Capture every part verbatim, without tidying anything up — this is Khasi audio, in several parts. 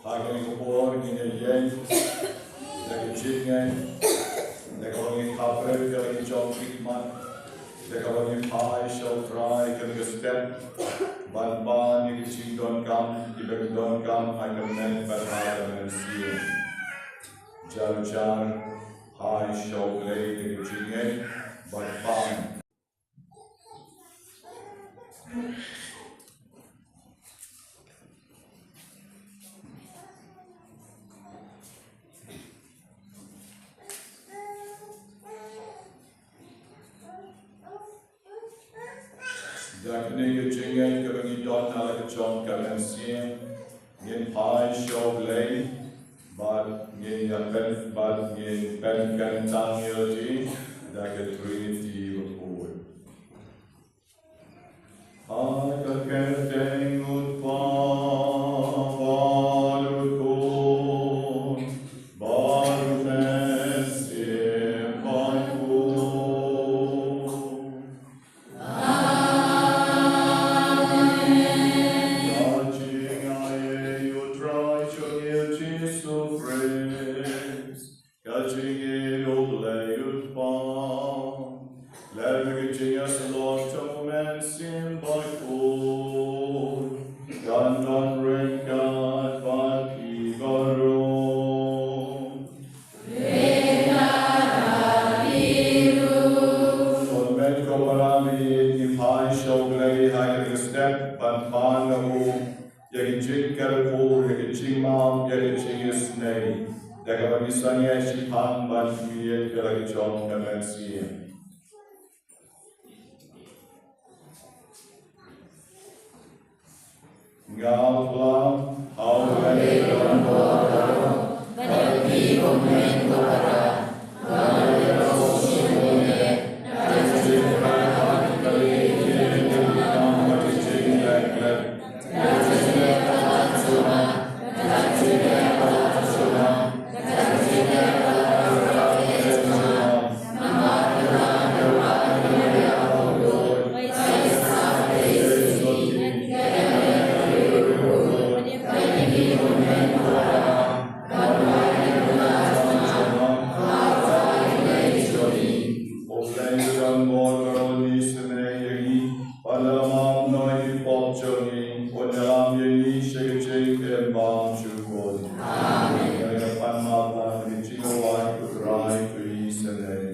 Ha kane ka por ngin ïa ïeng da ka jingngeit, da kaba ngin ïa pyrshah ïa la ki jong ki khmat, da kaba ngin ïa phai sha U Trai ha kane ka step ban pan ïa ki jingdonkam kiba ngi donkam ha ka met bad ha ka mynsiem. Jar jar phai sha U Blei da ka jingngeit bad pan. Da kane ka jingngeit kaba ngi don ha la ka jong ka mynsiem, ngin phai sha U Blei bad ngin ïa pyn, bad ngin pynkyntang ïa lade da ka Trinity bakhuid. Ha ka kyrteng U Kpa bad U Khun bad U Mynsiem Bakhuid. Amen. Ka jingaiei U Trai jong ngi U Jisu Khrist, ka jingïeit U Blei U Kpa, lem bad ka jingïasyllok jong U Mynsiem Bakhuid, kan don ryngkat bad phi baroh. Ko met ko para, ngi phai sha U Blei ha kane ka step ban pan na u ïa ka jingkyrkhu, ïa ka jingmap, ïa ka jingisynei, da kaba ngi sangeh shaphang ban ïeit ïa la ka jong ka mynsiem. Nga phla ha U Blei, Amen. Ïa ka pan map na ka jingduwai U Trai to isynei.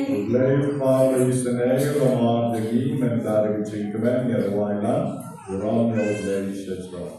U Blei u Kpa u isynei u la map ïa ngi, mynta da ka jingkmen ngi ïa duwai lang, u ram ïa U Blei sha jrong.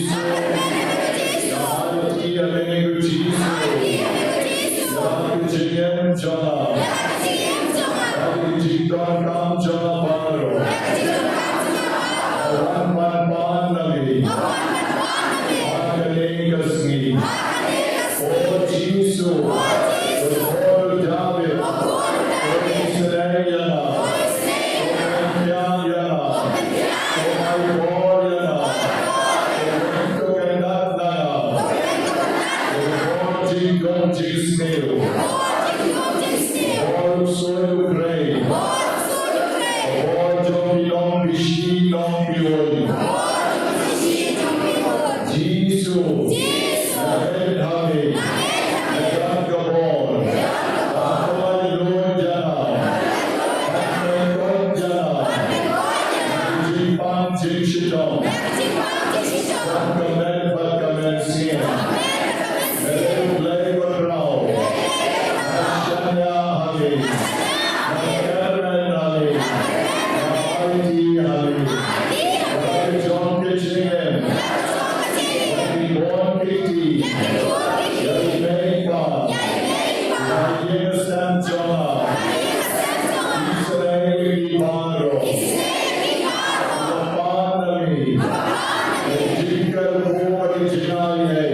Jisu. Ïa ka jingim jong nga. Ïa ka jingdonkam jong nga baroh. Wan pan pan na ngi. Ha kane ka sngi. O Jisu. O David. O isynei ïa nga. O pynkylla ïa nga. Ko ai bor ïa nga. Ko kyndat na nga. Ko bor jingdum jingsniew. Bor u soi u briew. Bor jong ki nongpyni nongpynwai. Jisu. Jisu. Amen. Amen. Amen. Ka bor. Ka bor lut ïa nga. Ka bor lut ïa nga. Ka jingpang jingshitom. Ka met bad ka mynsiem. Blei ba khraw. Shaniah ha ngi. Kyrmen ha ngi. Aiti ha ngi. Ka jong ka jingim. Ki bor ki kti. Ïa i mei i pa. Ïa ïing ïa sem jong nga. Isynei ïa ki baroh. Ki pan na ngi. Jingkyrkhu bad ki jingaiei.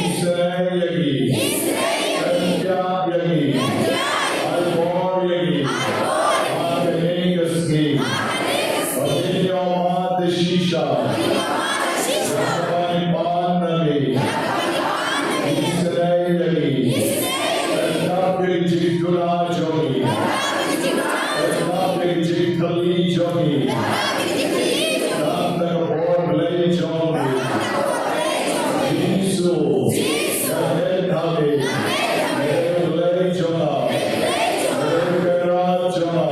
Isynei ïa ngi. Pynkylla ïa ngi. Ai bor ïa ngi. Ha kane ka sngi. Ba ngin ïoh mad da shisha. Ïa kaba ngi pan na ngi. Isynei ïa ngi. Pynkylla ïa ki jingduna jong ngi. Pynkylla ïa ki jingkylli jong ngi. Tang da ka bor Blei jong ngi. Jisu. Ka met ha ngi. Blei jong nga. Blei jong nga.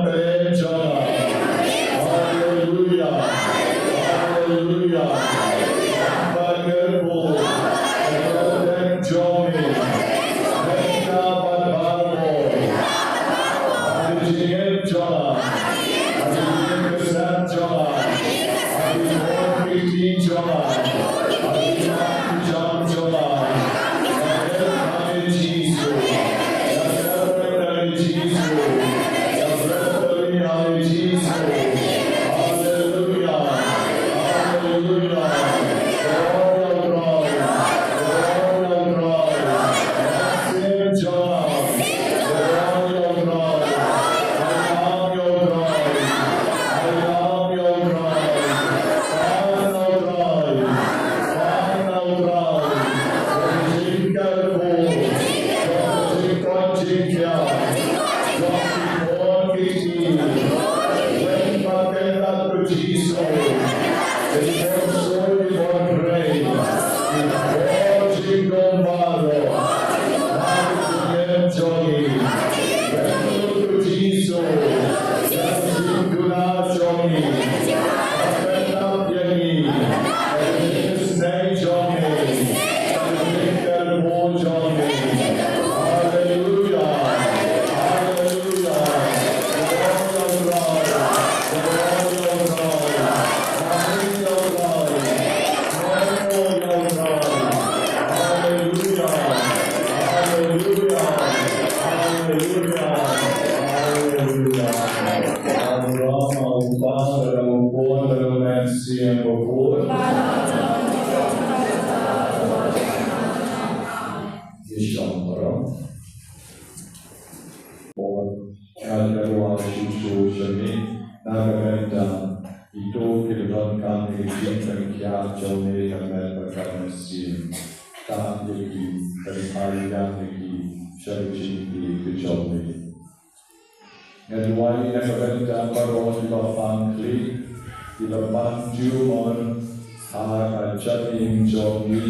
Blei jong nga. Hallelujah. Hallelujah. Ba kyrkhu. Ba kyrkhu jong ngi. Ba kyrkhu ba kyrkhu. Ba kyrkhu jong ngi. Ba kyrkhu jong ngi. Ba kyrkhu jong ngi. Ïa shong baroh. Bad nga kyrpad shisha sha me na ka bynta kito kiba donkam ïa ka jingpynkhiah jong me ka met bad ka mynsiem. Tap ïa ki, pynphai ïa ki sha ka jingïeit ka jong me. Nga duwai na ka bynta baroh kiba pang khlieh, kiba pang tumor ha ka jingim jong ki,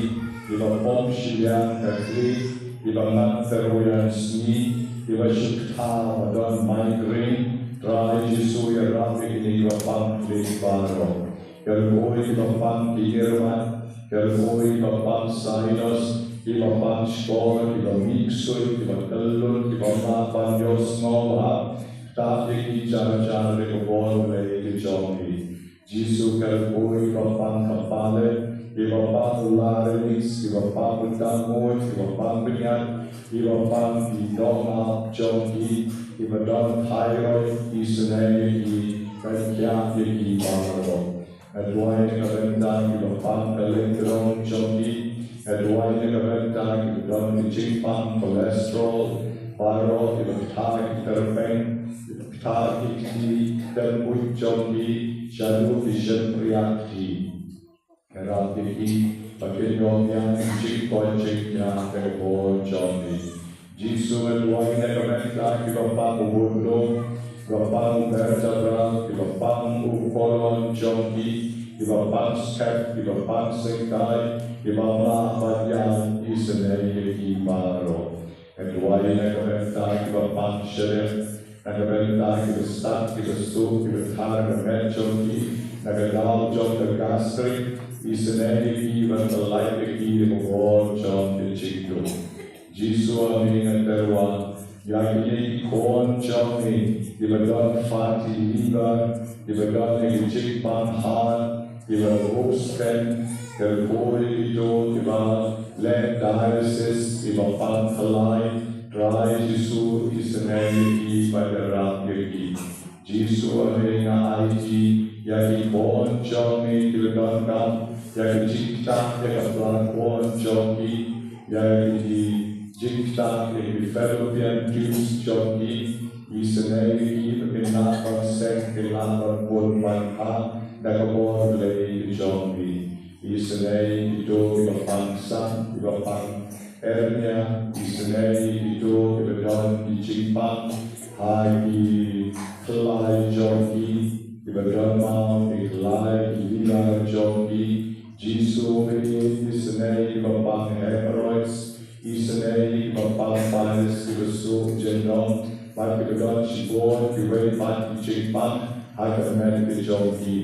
kiba pom shiliang ka khlieh, kiba ngat tyrwa ïa sngi, kiba shukta ba don migraine, Trai Jisu ïarap ïa kine kiba pang khlieh baroh. Kyrkhu ïa kiba pang ki irmat, kyrkhu ïa kiba pang sinus, kiba pang shkor, kiba mih ksuid, kiba kyllut, kiba mad ban ïohsngew bha. Tap ïa ki jar jar da ka bor Blei ka jong ngi. Jisu ka rkhoi, kiba pang ka pallet, kiba pang u larinis, kiba pang u tangmut, kiba pang bniat, kiba pang ki dohnud jong ki, kiba don thyroid, isynei ïa ki, ban khia ïa ki baroh. Nga duwai na ka bynta kiba pang ka lynti jong ki. Nga duwai na ka bynta kiba don ki jingpang cholesterol, baroh kiba ktah ki tyrpeng, kiba ktah ki kti, tyrpeng jong ki, shaduh ki shynriat ki. Nga rap ïa ki ba kin ïoh ïa ki jingkoit jingkhiah da ka bor jong ki. Jisu, nga duwai na ka bynta kiba pang u bun lum, kiba pang u vertebra, kiba pang u colon jong ki, kiba pang skep, kiba pang syngkai, kiba mlah ban ïaid, isynei ïa ki baroh. Nga duwai na ka bynta kiba pang shadem, na ka bynta kiba stad, kiba suk, kiba thar ka met jong ki, na ka daw jong ka gastric, isynei ïa ki ban pyllait ïa ki da ka bor jong ka jingduh. Jisu, ha me nga tyrwa ïa kine ki khun jong me kiba don fatty liver, kiba don ïa ki jingpang heart, kiba rung stent, ka rkhoi ïa kito kiba leh dialysis, kiba pang khlai. Trai Jisu, isynei ïa ki bad ïarap ïa ki. Jisu, ha me nga aiti ïa ki khun jong me kiba donkam ïa ki jingktah ïa ka pla khun jong ki, ïa ki jingktah ïa ki fallopian tubes jong ki. Isynei ïa ki ba kin lah ban seng, kin lah ban pun ban kha da ka bor Blei ka jong me. Isynei ïa kito kiba pang san, kiba pang hernia, isynei ïa kito kiba don ki jingpang ha ki khlai jong ki, kiba don maw ki khlai, ki liver jong ki. Jisu, me isynei ïa kiba pang hemorrhoids, isynei ïa kiba pang piles, kiba suk jingdom, bad kiba don shibun kiwei pat ki jingpang ha ka met ka jong ki.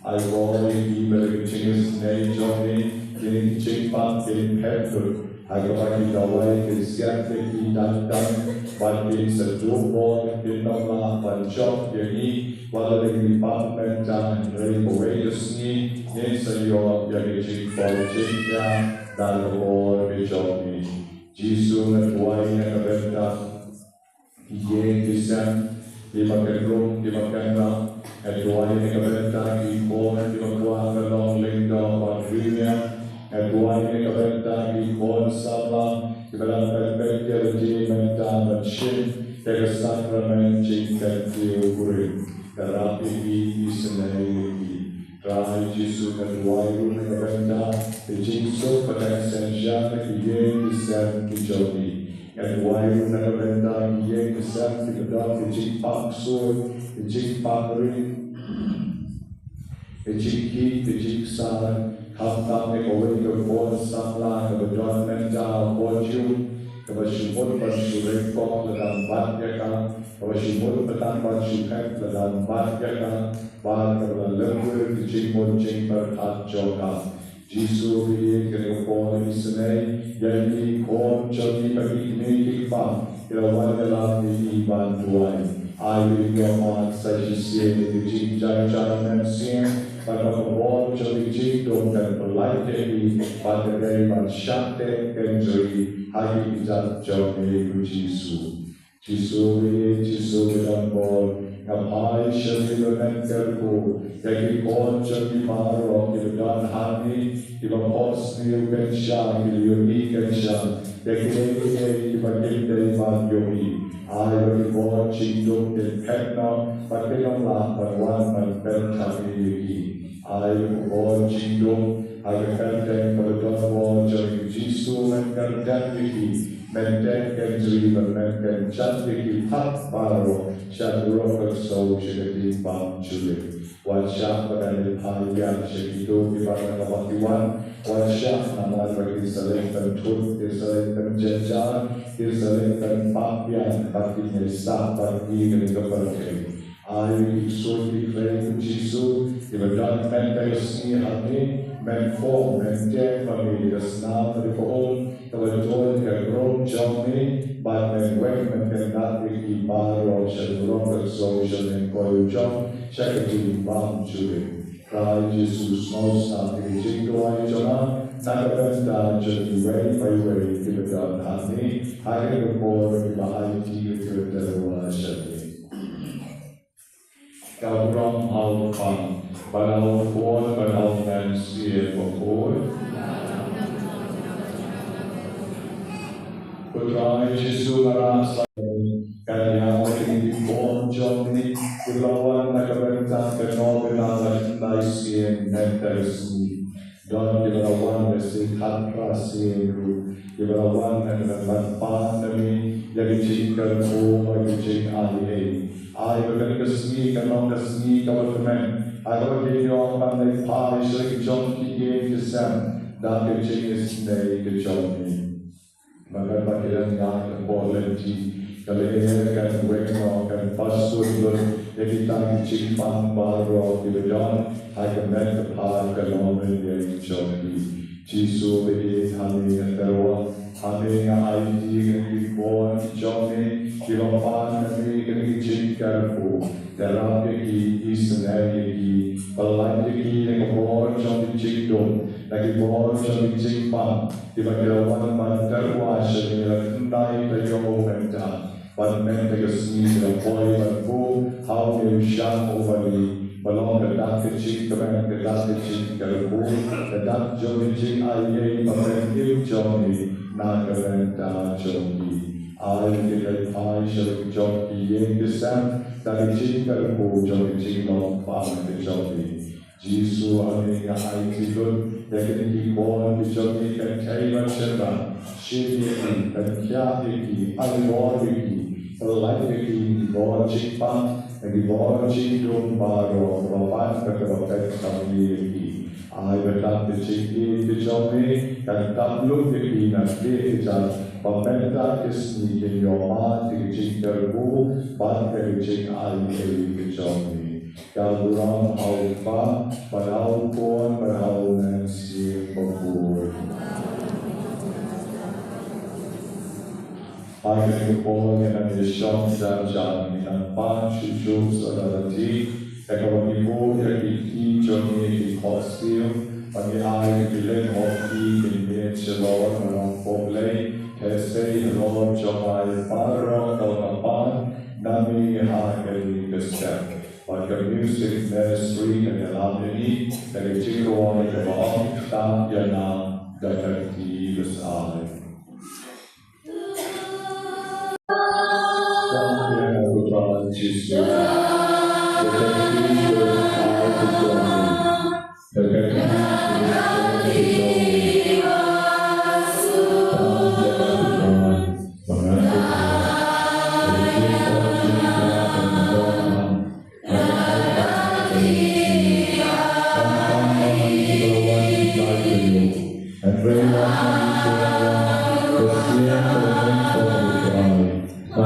Ai bor ïa ki ba da ka jingisynei jong me, kine ki jingpang kin phet lut, ha kaba ki dawai kin siat ïa ki dang dang, bad kin sa duh bor, kin ym lah ban jop ïa ngi, wat la ngi pang mynta, hynrei kawei ka sngi ngin sa ïoh ïa ka jingkoit jingkhiah da ka bor ka jong me. Jisu, nga duwai na ka bynta ki ïing ki sem, kiba kynrung, kiba kynrap. Nga duwai na ka bynta ki khun kiba kwah ban long lyngdoh bad rynïeng. Nga duwai na ka bynta ki khun samla kiba dang peit peit ïa lade mynta ban shim ïa ka sakramen jingkyntiew kurim. Ïarap ïa ki, isynei ïa ki. Trai Jisu, nga duwai ruh na ka bynta ka jingsuk ba dang synshar ha ki ïing ki sem ki jong ngi. Nga duwai ruh na ka bynta ki ïing ki sem kiba don ka jingpang sur, ka jingpang rit, ka jingkhih, ka jingsar. Khamtam ïa kawei ka khun samla kaba don mynta ha podium, kaba shu mut ban shu ring kong lada ym bat ïa ka, kaba shu mut pat ban shu heh lada ym bat ïa ka, bad kaba la lyngngoh ka jingmut jingpyrkhat jong ka. Jisu, ha kane ka por isynei ïa ki khun jong ngi ba ki kmie ki kpa ki la wan ïalam ïa ngi ban duwai. Ai ba kin ïoh mad sa shisien ïa ka jingjynjar mynsiem, bad ba ka bor jong ka jingdum kan pyllait ïa ki, bad ka dei ban shah teh kynjri ha ki kjat jong me, ko Jisu. Jisu, Jisu ba donbor, nga phai sha me ba met kyrkhu ïa ki khun jong ngi baroh kiba don hangne, kiba phohsniew kynsha, kiba ïohi kynsha ïa kiei kiei kiba kim dei ban ïohi. Ai ba ki bor jingdum kin phet noh bad kin ym lah ban wan ban pynthame ïa ki. Ai ba ki bor jingdum ha ka kyrteng kaba donbor jong u Jisu, men kyrteng ïa ki, men teh kynjri bad men kynjat ïa ki pat baroh sha ka rok ka sor sha ka diengphang jong u. Wat shah ba kan leit phai biang sha kito kiba na kaba ki wan. Wat shah namar ba kin sa leit pynthut, kin sa leit pynjynjar, kin sa leit pynpang biang bad kin ïaisah bad ngi ha kane ka pyrthei. Ai ki ksuid ki khlei, ko Jisu, kiba don mynta ka sngi hangne, Men khong, men teng ma me da ka snam bad da ka um kaba tuid ha ka rum jong me, bad men weng, men pyndap ïa ki baroh sha ka rum ka song sha ka lyngkhuh jong, sha ka jingbam jong me. Trai Jisu, sngewsarong ïa ka jingduwai jong nga na ka bynta jong kiwei pa kiwei kiba don hangne ha kane ka por, kiba aiti ïa ka tyrwa sha me. Ka burom ha u Kpa bad ha u Khun bad ha u Mynsiem Bakhuid. Ko Trai Jisu, nga rah sa kan ïa ka ïing ki khun jong me kiba la wan na ka bynta ka nongkyndai sien mynta ka sngi. Don kiba la wan da shi khatphra sien ruh, kiba la wan na ka bynta ban pan na me ïa ka jingkyrkhu bad ka jingaiei. Ai ba kane ka sngi kan long ka sngi kaba tymmen, ai ba kin ïoh ban leit phai sha la ki jong ki ïing ki sem da ka jingisynei ka jong me. Ba kan, ba ki dang ïaid hapoh lynti, ka lyer kan weng noh, kan pynshoi lut ïa kita ki jingpang baroh kiba don ha ka met ka phad ka longïing jong ki. Jisu, ba ïeit, hangne nga tyrwa, hangne nga aiti ïa kine ki khun jong me kiba pan na me kine ki jingkyrkhu. Ïarap ïa ki, isynei ïa ki, pynlait ïa ki na ka bor jong ki jingdum, na ki bor jong ki jingpang, kiba ki la wan ban tyrwa sha me, la khyndai taïew mynta. Bad mynta ka sngi ki la poi ban buh ha une u shang uba ri, ba long ka dak ka jingkmen, ka dak ka jingkyrkhu, ka dak jong ka jingaiei bad ka jingim jong me na ka bynta jong ki. Ai ba kin leit phai sha la ki jong ki ïing ki sem da ka jingkyrkhu jong ka jinglong pang ka jong me. Jisu, hangne nga aiti lut ïa kine ki khun ki jong me, kynthei bad shynrang. Shim ïa ki, pynkhiah ïa ki, ai bor ïa ki, pynlait ïa ki na ki bor jingpang, na ki bor jingdum baroh, kaba pan bad kaba peit kham ïa ki. Ai ba ka dak ka jingïeit ka jong me kan tap lut ïa ki na ki kjat, ba mynta ka sngi kin ïoh mad ïa ka jingkyrkhu bad ïa ka jingaiei ka jong me. Ka burom ha u Kpa bad ha u Khun bad ha u Mynsiem Bakhuid. Ha kane ka por ngin nang ïashong jan jan, ngin nang pan shuh shuh sa da lade. Ïa kaba ngi buh ïa ki kti jong ngi, ki khohsiew, ba ngi ai ïa ki leng hok ki, ki miet shalor, ba ngi ong, Ko Blei, khie halor jong nga baroh kaba nga pan na me ha kane ka step. Bad ka music ministry kan ïalam ïa ngi da ka jingrwai kaba ong, Tap ïa nga da ka kti basai. Tap ïa nga, ko Trai Jisu, da ka kti basai ka jong me. Da ka kti basai ka jong me. Tap ïa nga, ko Trai, ba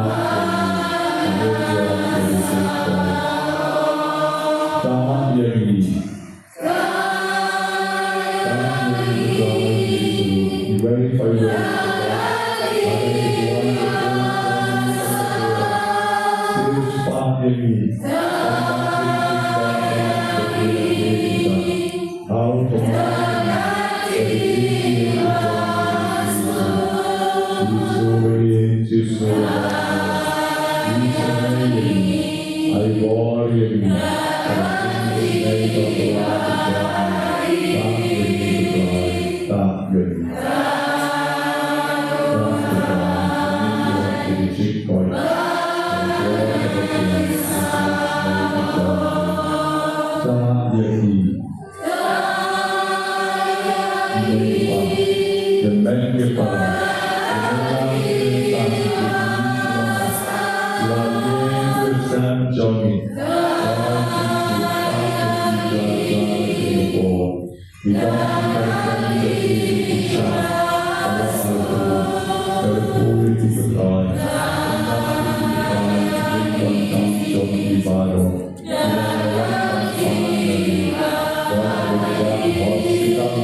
ngan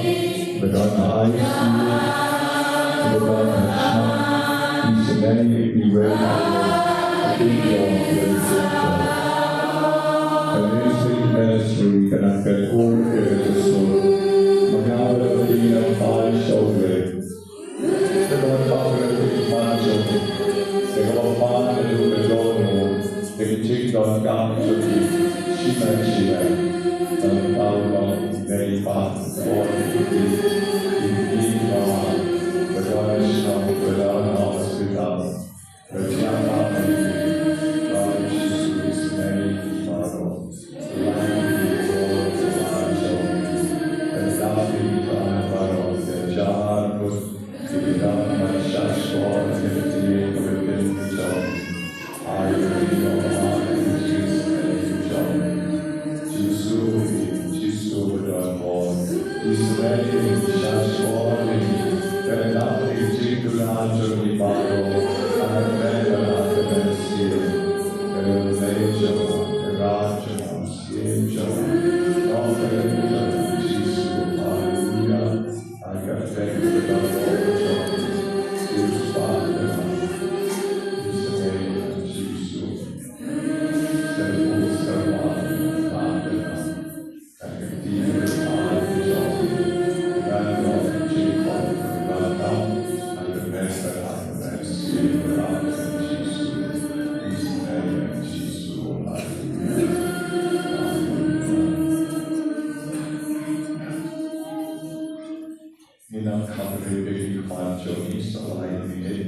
Ngi nang kham rit ïa ki khmat jong ngi sa lai minit.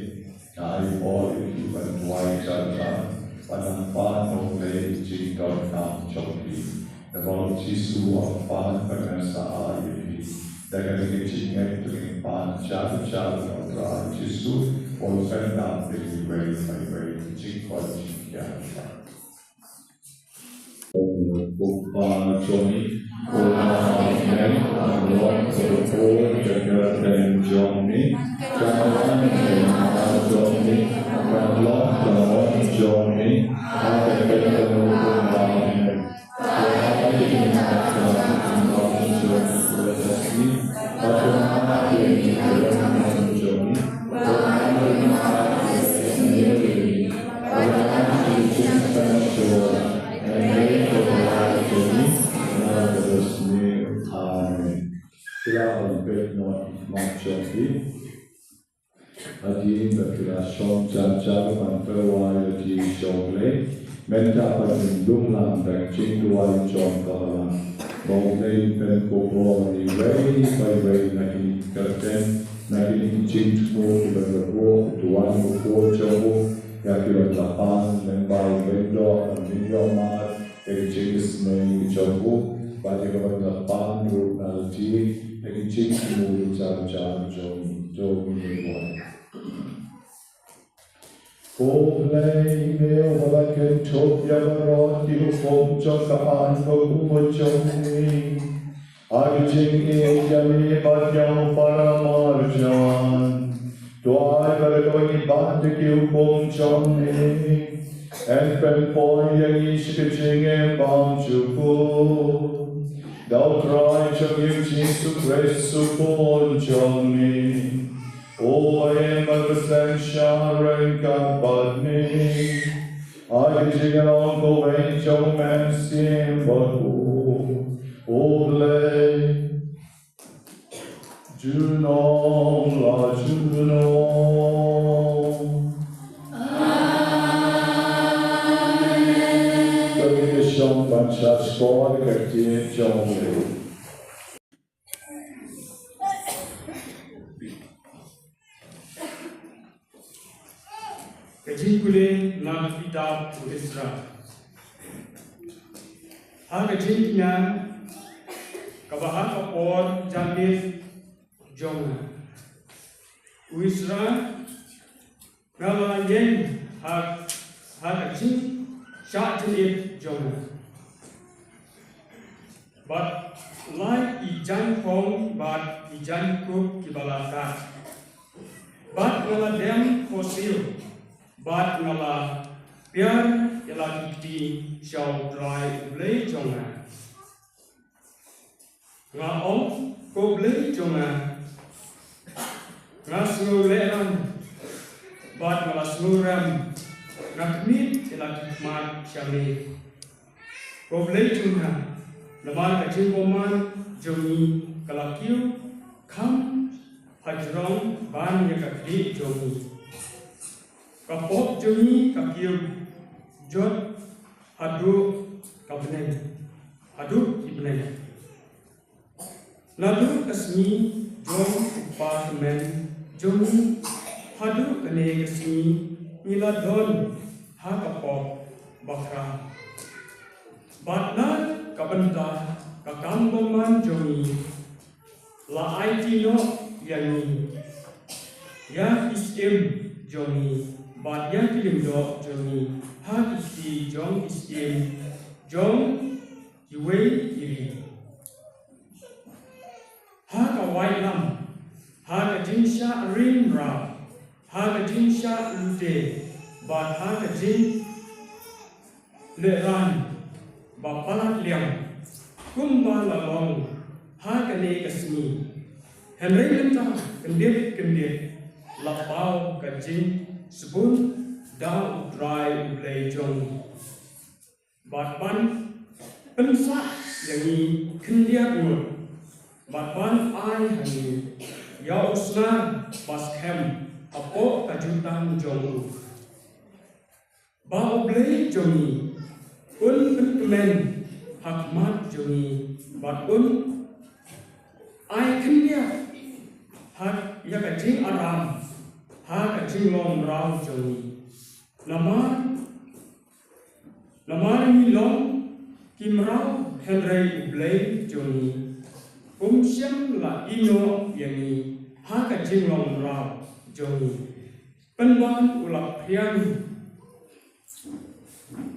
Nga ai por ïa phi ban duwai jar jar, ban nang pan ïa U Blei ïa ki jingdonkam jong phi. Namar U Jisu u ong, pan bad ngan sa ai ïa phi. Da kane ka jingngeit to ngin pan jar jar ïa U Trai Jisu, u la pyndap ïa ngi iwei pa iwei, ka jingkoit jingkhiah. Amen. Phi lah ban peit noh ïa ki khmat jong phi. Hadien ba phi la shong jar jar ban tyrwa ïa ki jong U Blei, mynta pat ngin lum lang da ka jingduwai jong ka balang. Ba U Blei un pynkupbor ïa iwei pa iwei na kine ki kyrteng, na kine ki jingthmu kiba la buh, to wan u khun jong u, ïa kiba la pan lyngba u lyngdoh, ban ïoh mad ïa ka jingisynei ka jong u, bad ïa kaba la pan ruh na lade ïa ka jingthmu jar jar jong u. To ngin ïa duwai. Ko Blei, me uba la kynthup ïa baroh ki hukum jong ka aiñ bakhuid jong me ha ka jingïeit ïa me bad ïa u para marjan, to ai ba da kaba ngi bat ïa ki hukum jong me, yn pynpoi ïa ngi sha ka jingim bymjukut. Da U Trai jong ngi U Jisu Khrist U Khun jong me, uba im bad ba synshar ryngkat bad me, ha ka jinglong kawei jong U Mynsiem Bakhuid, U Blei. Junom la junom. Amen. To ngin ïa shong ban shah shkor ïa ka ktien jong U Blei. Ka jingpule na ka kitab u Ezra. Ha ka jingkñia kaba ha ka por janmiet jong nga, u Ezra, nga la ïeng ha, ha ka jingshah jingit jong nga. Bad la i jaiñphong bad i jaiñkup kiba la tad. Bad nga la dem phohsiew, bad nga la piar ïa la ki kti sha U Trai U Blei jong nga. Nga ong, ko Blei jong nga, Nga sngew lehrain bad nga la sngew rem, nga khmih ïa la ki khmat sha me, ko Blei jong nga, namar ka jingbymman jong ngi ka la kiew kham hajrong ban ïa ka khlieh jong ngi. Ka pop jong ngi ka kiew jot haduh ka bneng, haduh ki bneng. Naduh ka sngi jong u kpa kmen jong ngi haduh kane ka sngi ngi la don ha ka pop bakhraw. Bad na ka bynta ka kam bymman jong ngi, la aiti noh ïa ngi, ïa ki syiem jong ngi bad ïa ki lyngdoh jong ngi ha ki kti jong ki syiem jong kiwei ki ri, ha ka waitlam, ha ka jingshah ring mraw, ha ka jingshah lute bad ha ka jing lehrain ba palat liang, kumba la long ha kane ka sngi. Hynrei mynta kyndit kyndit la paw ka jingsbun da U Trai U Blei jong ngi, bad ban pynsah ïa ngi khyndiat ngut, bad ban ai ha ngi ïa u snar ba skhem hapoh ka jutang jong u. Ba U Blei jong ngi un pynkmen ha khmat jong ngi bad un ai khyndiat ha ïa ka jingaram ha ka jinglong mraw jong ngi. Namar, namar ngi long ki mraw, hynrei U Blei jong ngi um shym la ïehnoh ïa ngi ha ka jinglong mraw jong ngi. Pynban u la phriang,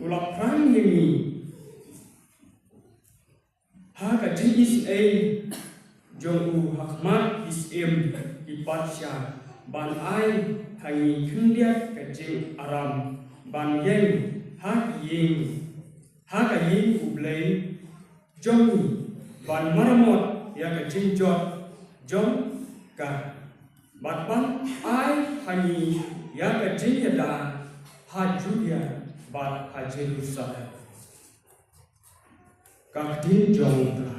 u la phrang ïa ngi ha ka jingisynei jong u ha khmat ki syiem ki patsha, ban ai ha ngi khyndiat ka jingaram ban ïeng ha ka ïing, ha ka ïing U Blei jong ngi, ban maramot ïa ka jingjot jong ka, bad ban ai ha ngi ïa ka jingïada ha Judia bad ha Jerusalem. Ka ktien jong U Trai.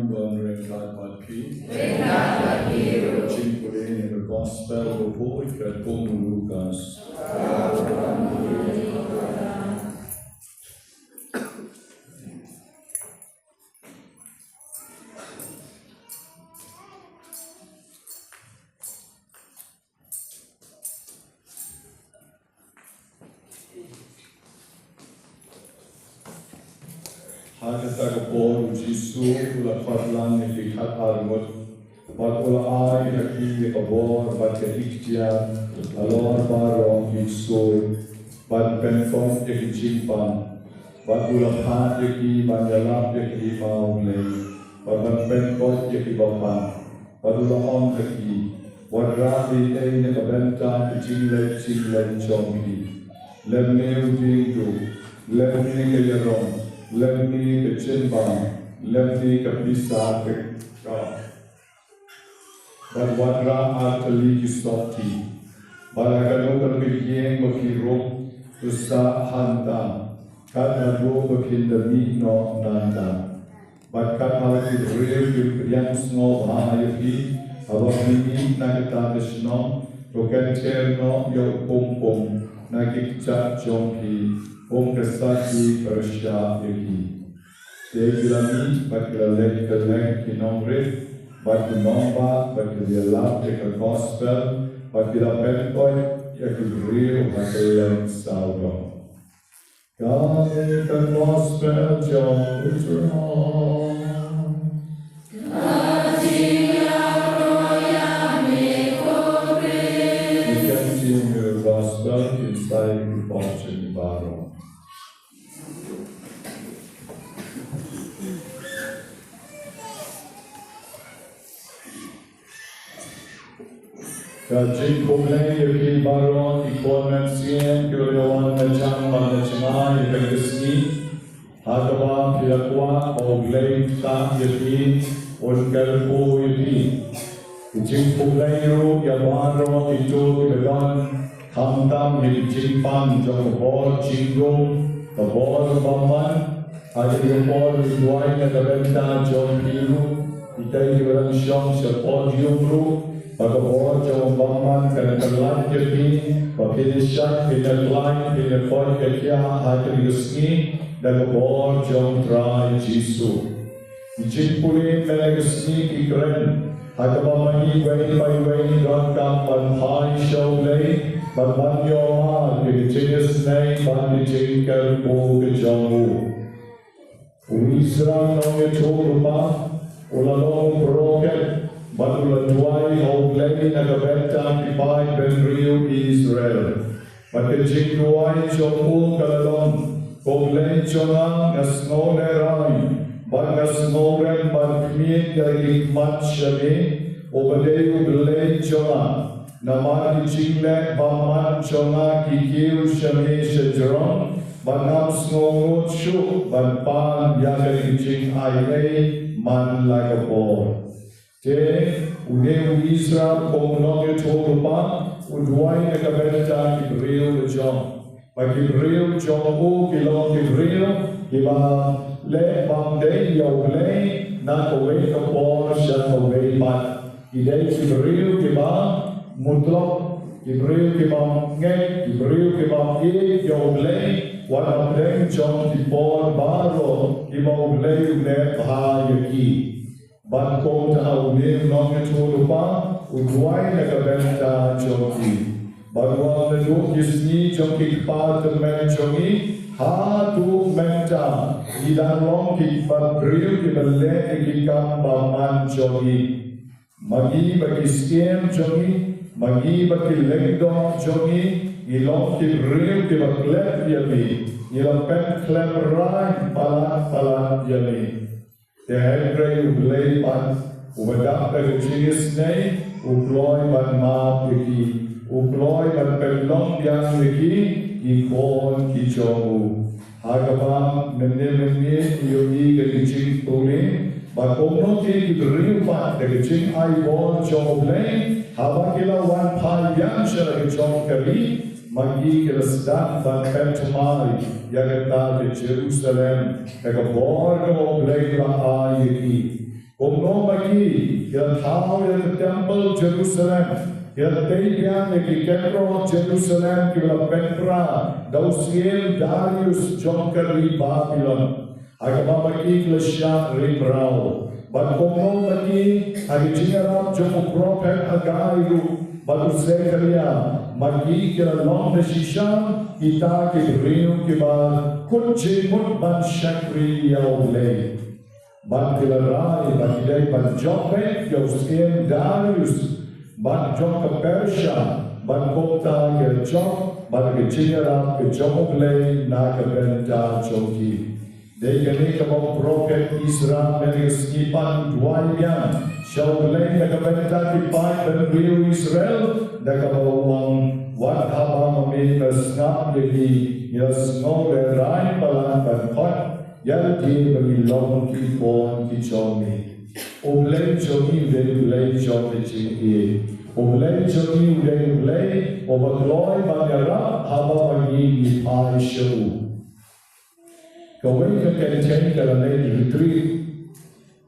Don ryngkat bad phi. Jingpule na ka gospel ba poi katkum u Lukas. Ha kata ka por u Jisu u la khot lang ïa ki khatar ngut, bad u la ai ha ki ïa ka bor bad ka ikhtiar halor baroh ki ksuid, ban pynkoit ïa ki jingpang, bad u la phah ïa ki ban ïalap ïa ka hima U Blei, bad ban pynkoit ïa ki bapang. Bad u la ong ha ki, wat rah ei ei na ka bynta ka jingleit jingleit jong phi, lymne u diengduh, lymne ka ïarong, lymne ka jingbam, lymne ka pisa ka kap. Bad wat rah ar tylli ki sotti. Bad ha kano kano ka ïing ba phi rung, to sah hangta, kat haduh ba phin da mih noh nangta. Bad kat ha la ki briew kin pdiang sngewbha ïa phi haba phi mih na kata ka shnong, to kynther noh ïa u pung pung na ki kjat jong phi, kum ka sakhi pyrshah ïa ki. Te ki la mih bad ki la leit kylleng ki nongrit bad ki nongbah, bad ki la ïalap ïa ka gospel, bad ki la pynkoit ïa ki briew ha kylleng sawdong. Kane ka gospel jong u Trai. Ki kyntien jong ka gospel kin sa ïa ka pop jong ngi baroh. Ka jingkhublei ïa phi baroh ki khun mynsiem kiba la wan na jngai na jngai ïa kane ka sngi. Ha kaba phi la kwah ba U Blei un ktah ïa phi, un kyrkhu ïa phi. Ka jingkhublei ruh ïa baroh kito kiba don khamtam ïa ka jingpang jong ka bor jingdum, ka bor bymman, ha kane ka por ngi duwai na ka bynta jong phi ruh, kita kiba dang shong sha podium ruh, ba ka bor jong u bymman kan pyllait ïa phi, ba phin ïa shait, phin ïa khlaiñ, phin ïa koit ïa khiah ha kane ka sngi da ka bor jong u Trai Jisu. Ki jingpule mynne ka sngi ki kren ha kaba ma ngi iwei pa iwei ngi donkam ban phai sha U Blei bad ban ïoh mar ïa ka jingisynei bad ka jingkyrkhu ka jong u. U Israel nongïathuhlypa u la long u prophet bad u la duwai ha U Blei na ka bynta ki paid bynriew Israel. Bad ka jingduwai jong u ka la long, Ko Blei jong nga, nga sngewlehraiñ bad nga sngewrem ban khmih da ki khmat sha me, uba dei U Blei jong nga. Namar ki jingleh bymman jong nga ki kiew sha me shajrong, bad ngam sngewnguh shuh ban pan ïa kane ka jingai ei man la ka por. Te une u Israel kum u nongïathuhlypa u duwai na ka bynta ki briew la jong. Ba ki briew jong u ki long ki briew kiba leh bymdei ïa U Blei na kawei ka por sha kawei pat. Ki dei ki briew kiba mutlop, ki briew kiba ngeit, ki briew kiba ïeit ïa U Blei, wat hapdeng jong ki por baroh kiba U Blei u leh bha ïa ki. Bad kumta une u nongïathuhlypa u duwai na ka bynta jong ki. Bad wat naduh ki sngi jong ki kpa tymmen jong ngi haduh mynta, ngi dang long ki briew kiba leh ïa ki kam bymman jong ngi. Ma ngi bad ki syiem jong ngi, ma ngi bad ki lyngdoh jong ngi, ngi long ki briew kiba klet ïa me, ngi la pynkhlem rai palat palat ïa me. Te hynrei U Blei pat, uba dap da ka jingisynei, u kloi ban map ïa ki, u kloi ban pynlong biang ïa ki, ki khun ki jong u. Ha kaba mynne mynne ngi ïohi ïa ka jingpule, ba kumno ki briew pat da ka jingai bor jong U Blei, haba ki la wan phai biang sha la ka jong ka ri, ma ki ki la sdang ban pynthymmai ïa kata ka Jerusalem, da ka bor kaba U Blei u la ai ïa ki. Kumno ma ki, ki la thaw ïa ka temple Jerusalem, ki la tei biang ïa ki kynroh Jerusalem kiba la pynpra da u syiem Darius jong ka ri Babilon. Ha kaba ma ki ki la shah ri mraw. Bad kumno ma ki, ha ka jingïarap jong u prophet Haggai ruh bad u Zekaria, ma ki ki la long da shisha kita ki briew kiba kut jingmut ban shakri ïa U Blei. Bad ki la rai ba ki dei ban jop beit ïa u syiem Darius, bad jong ka Persia, bad kumta ki la jop bad ka jingïarap ka jong U Blei na ka bynta jong ki. Dei kane kaba u prophet Ezra mynne ka sngi pat u duwai biang sha U Blei na ka bynta ki paid bynriew Israel, da kaba u ong, wat haba ma me me sngap ïa ki, ngi la sngew lehrain palat ban khot ïa lade ba ngi long ki khun ki jong me. U Blei jong ngi u dei U Blei jong ka jingïeit. U Blei jong ngi u dei U Blei uba kloi ban ïarap haba ma ngi ngi phai sha u. Kawei ka kynthei ka la leit retreat.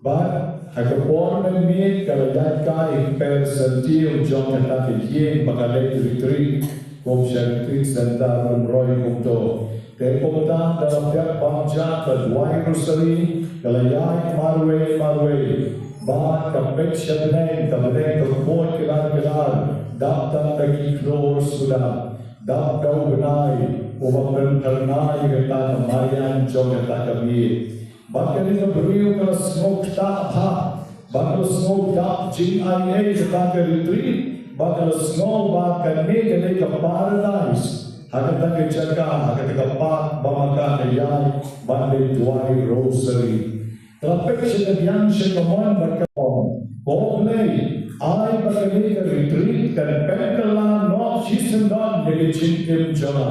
Bad ha ka por mynmiet ka la ïaid kai ha ka pyrthei jong kata ka ïing ba ka leit retreat. Kum sha retreat center, kum roi kumto. Te kumta da la pep bam ja ka duwai rosary, ka la ïaid marwei marwei. Bad ka peit sha bneng, ka bneng ka khuid kdar kdar, dap tang da ki khlur suda, dap da u bnai uba pynphyrnai ïa kata ka mariang jong kata ka miet. Bad kane ka briew ka la sngew ktah bha, bad ka la sngew dap jingaiei kata ka retreat, bad ka la sngew ba kane ka dei ka paradise ha kata ka jaka, ha kata ka park ba ma ka ka ïaid ban leit duwai rosary. Ka la peit sha ka biang sha ka mon bad ka ong, Ko Blei, ai ba kane ka retreat kan pynkylla noh shisyndon ïa ka jingim jong nga.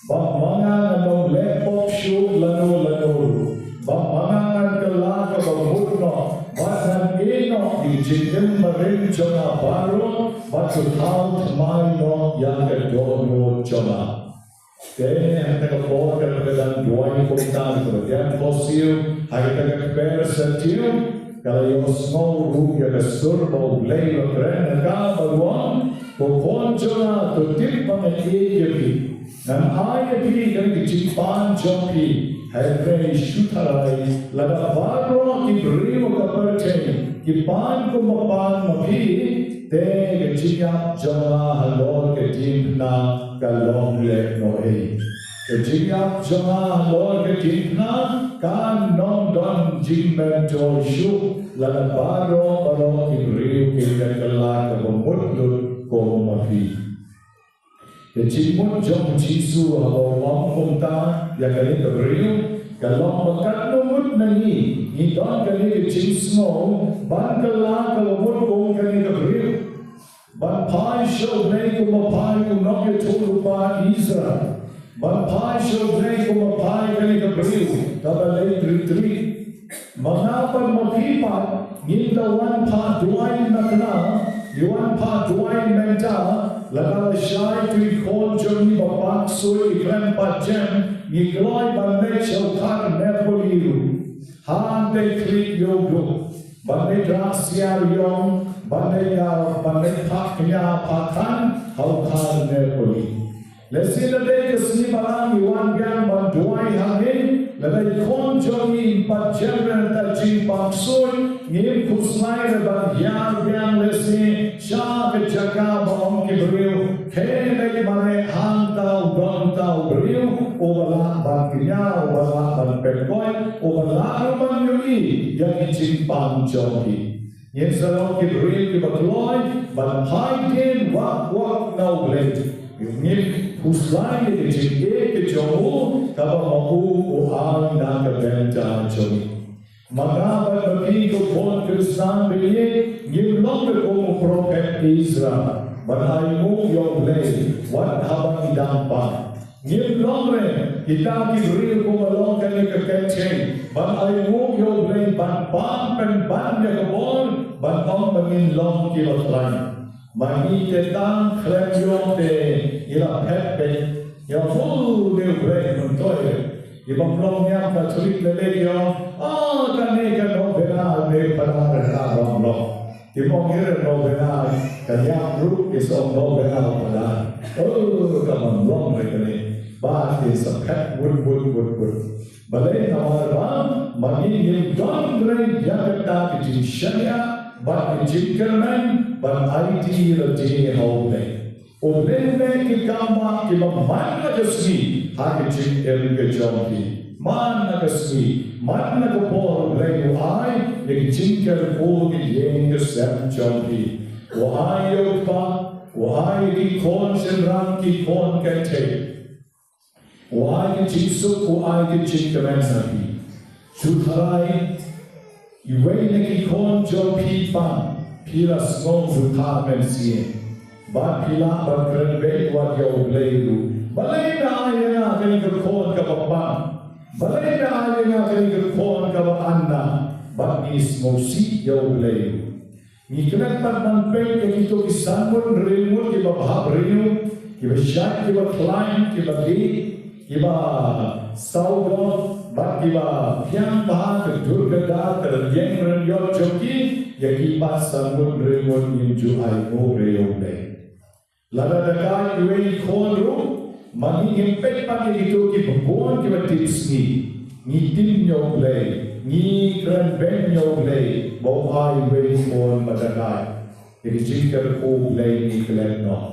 Ba ma nga ngan ym leh pop shuh lano lano ruh. Ba ma nga ngan kylla kaba mut noh bad ngan ïeh noh ïa ka jingim barim jong nga baroh bad to thaw thymmai noh ïa ka dohnud jong nga. Te ha kata ka por kaba ka dang duwai kumta, kaba dang khohsiew ha kata ka kper sa tiew, ka la ïohsngew ruh ïa ka sur ba U Blei u la kren ha ka bad u ong, Ko khun jong nga, to tip ba nga ïeit ïa phi. Ngan ai ïa phi kane ka jingpan jong phi, hynrei shu tharai lada baroh ki briew ha ka pyrthei ki pan kumba pan ma phi, te ka jingïap jong nga halor ka diengphna kan long lehnohei. Ka jingïap jong nga halor ka diengphna kan ym don jingmyntoi shuh lada baroh baroh ki briew kin ïa kylla kaba mut lut kum ma phi. Ka jingmut jong u Jisu haba u ong kumta ïa kane ka briew ka long ba katno ngut na ngi ngi don kane ka jingsngew ban kylla kaba mut kum kane ka briew. Ban phai sha U Blei kumba phai u nongïathuhlypa Ezra. Ban phai sha U Blei kumba phai kane ka briew kaba leit retreat. Ma nga bad ma phi pat ngim da wan phah duwai na khnang, ngi wan phah duwai mynta, lada lashai ki khun jong ngi ba pak suit ki khlem pat jem, ngi kloi ban leit sha u khar Nepali ruh. Hangtei khlieh ïa u duk, ban leit rah siar ïong, ban leit ïa, ban leit phah kñia phah than ha u khar Nepali. Lehse lada ka sngi ba ngi wan biang ban duwai hangne, lada i khun jong ngi im pat jem na ka jingpang suit, ngim khuslai re ban hiar biang lehse sha ka jaka ba ong ki briew, khie leit mareh hangta u don uta u briew uba lah ban kñia, uba lah ban pynkoit, uba lah ruh ban ïohi ïa ki jingpang jong ki. Ngin sa long ki briew kiba kloi ban phai dien wak wak na U Blei. Ngin khuslai ïa ka jingïeit ka jong u kaba ma u u ai na ka bynta jong ngi. Ma nga bad ma phi ko khun Khristan ba ïeit ngim long re kum u prophet Ezra ban ainguh ïa U Blei wat haba ngi dang pan. Ngim long re kita ki briew kumba long kane ka kynthei ban ainguh ïa U Blei, ban pan pynban ïa ka bor, ban ong ba ngin long kiba khlaiñ. Ma ngi te tang khlem ïoh te ngi la phet peit ïa U Blei, myntoi re. Ki bym long niam Katholik lei lei ki ong, ah, kane ka novena ne para re ka bym long. Ki ong hi re novena, ka niam ruh ki sa ong novena para. Oh, ka bym long re kane. Ba ki sa phet wut wut wut wut. Balei? Namar ba ma ngi ngim don re ïa kata ka jingshaniah bad ka jingkyrmen ban aiti lade ha U Blei. U Blei u leh ki kam kiba man la ka sngi ha ka jingim ka jong phi. Man la ka sngi, man la ka por U Blei u ai ïa ka jingkyrkhu ka ïing ka sem jong phi. U ai ïa u kpa, u ai ïa ki khun shynrang, ki khun kynthei. U ai ka jingsuk, u ai ka jingkmen ha phi. Shu tharai iwei na ki khun jong phi pang, phi la sngew sngewthuh mynsiem. Bad phi lah ban kren beit wat ïa U Blei ruh. Balei me ai ïa nga kane ka khun kaba pang? Balei me ai ïa nga kane ka khun kaba annah? Bad ngi sngewsih ïa U Blei ruh. Ngi klet pat ban peit ïa kito ki san ngut hynriew ngut kiba bha briew, kiba shait, kiba khlaiñ, kiba dih, kiba sawdong, bad kiba thiang bha ka dur ka dar, ka rynïeng rynïot jong ki, ïa ki pat san ngut hynriew ngut ngim ju ai nguh re ïa U Blei. Lada da ka iwei i khun ruh, ma ngi ngim peit pat ïa kito kiba bun kiba tipsngi. Ngi tim ïa U Blei, ngi kren beiñ ïa U Blei, ba u ai iwei i khun ba da ka. Ïa ka jingkyrkhu U Blei ngi klet noh.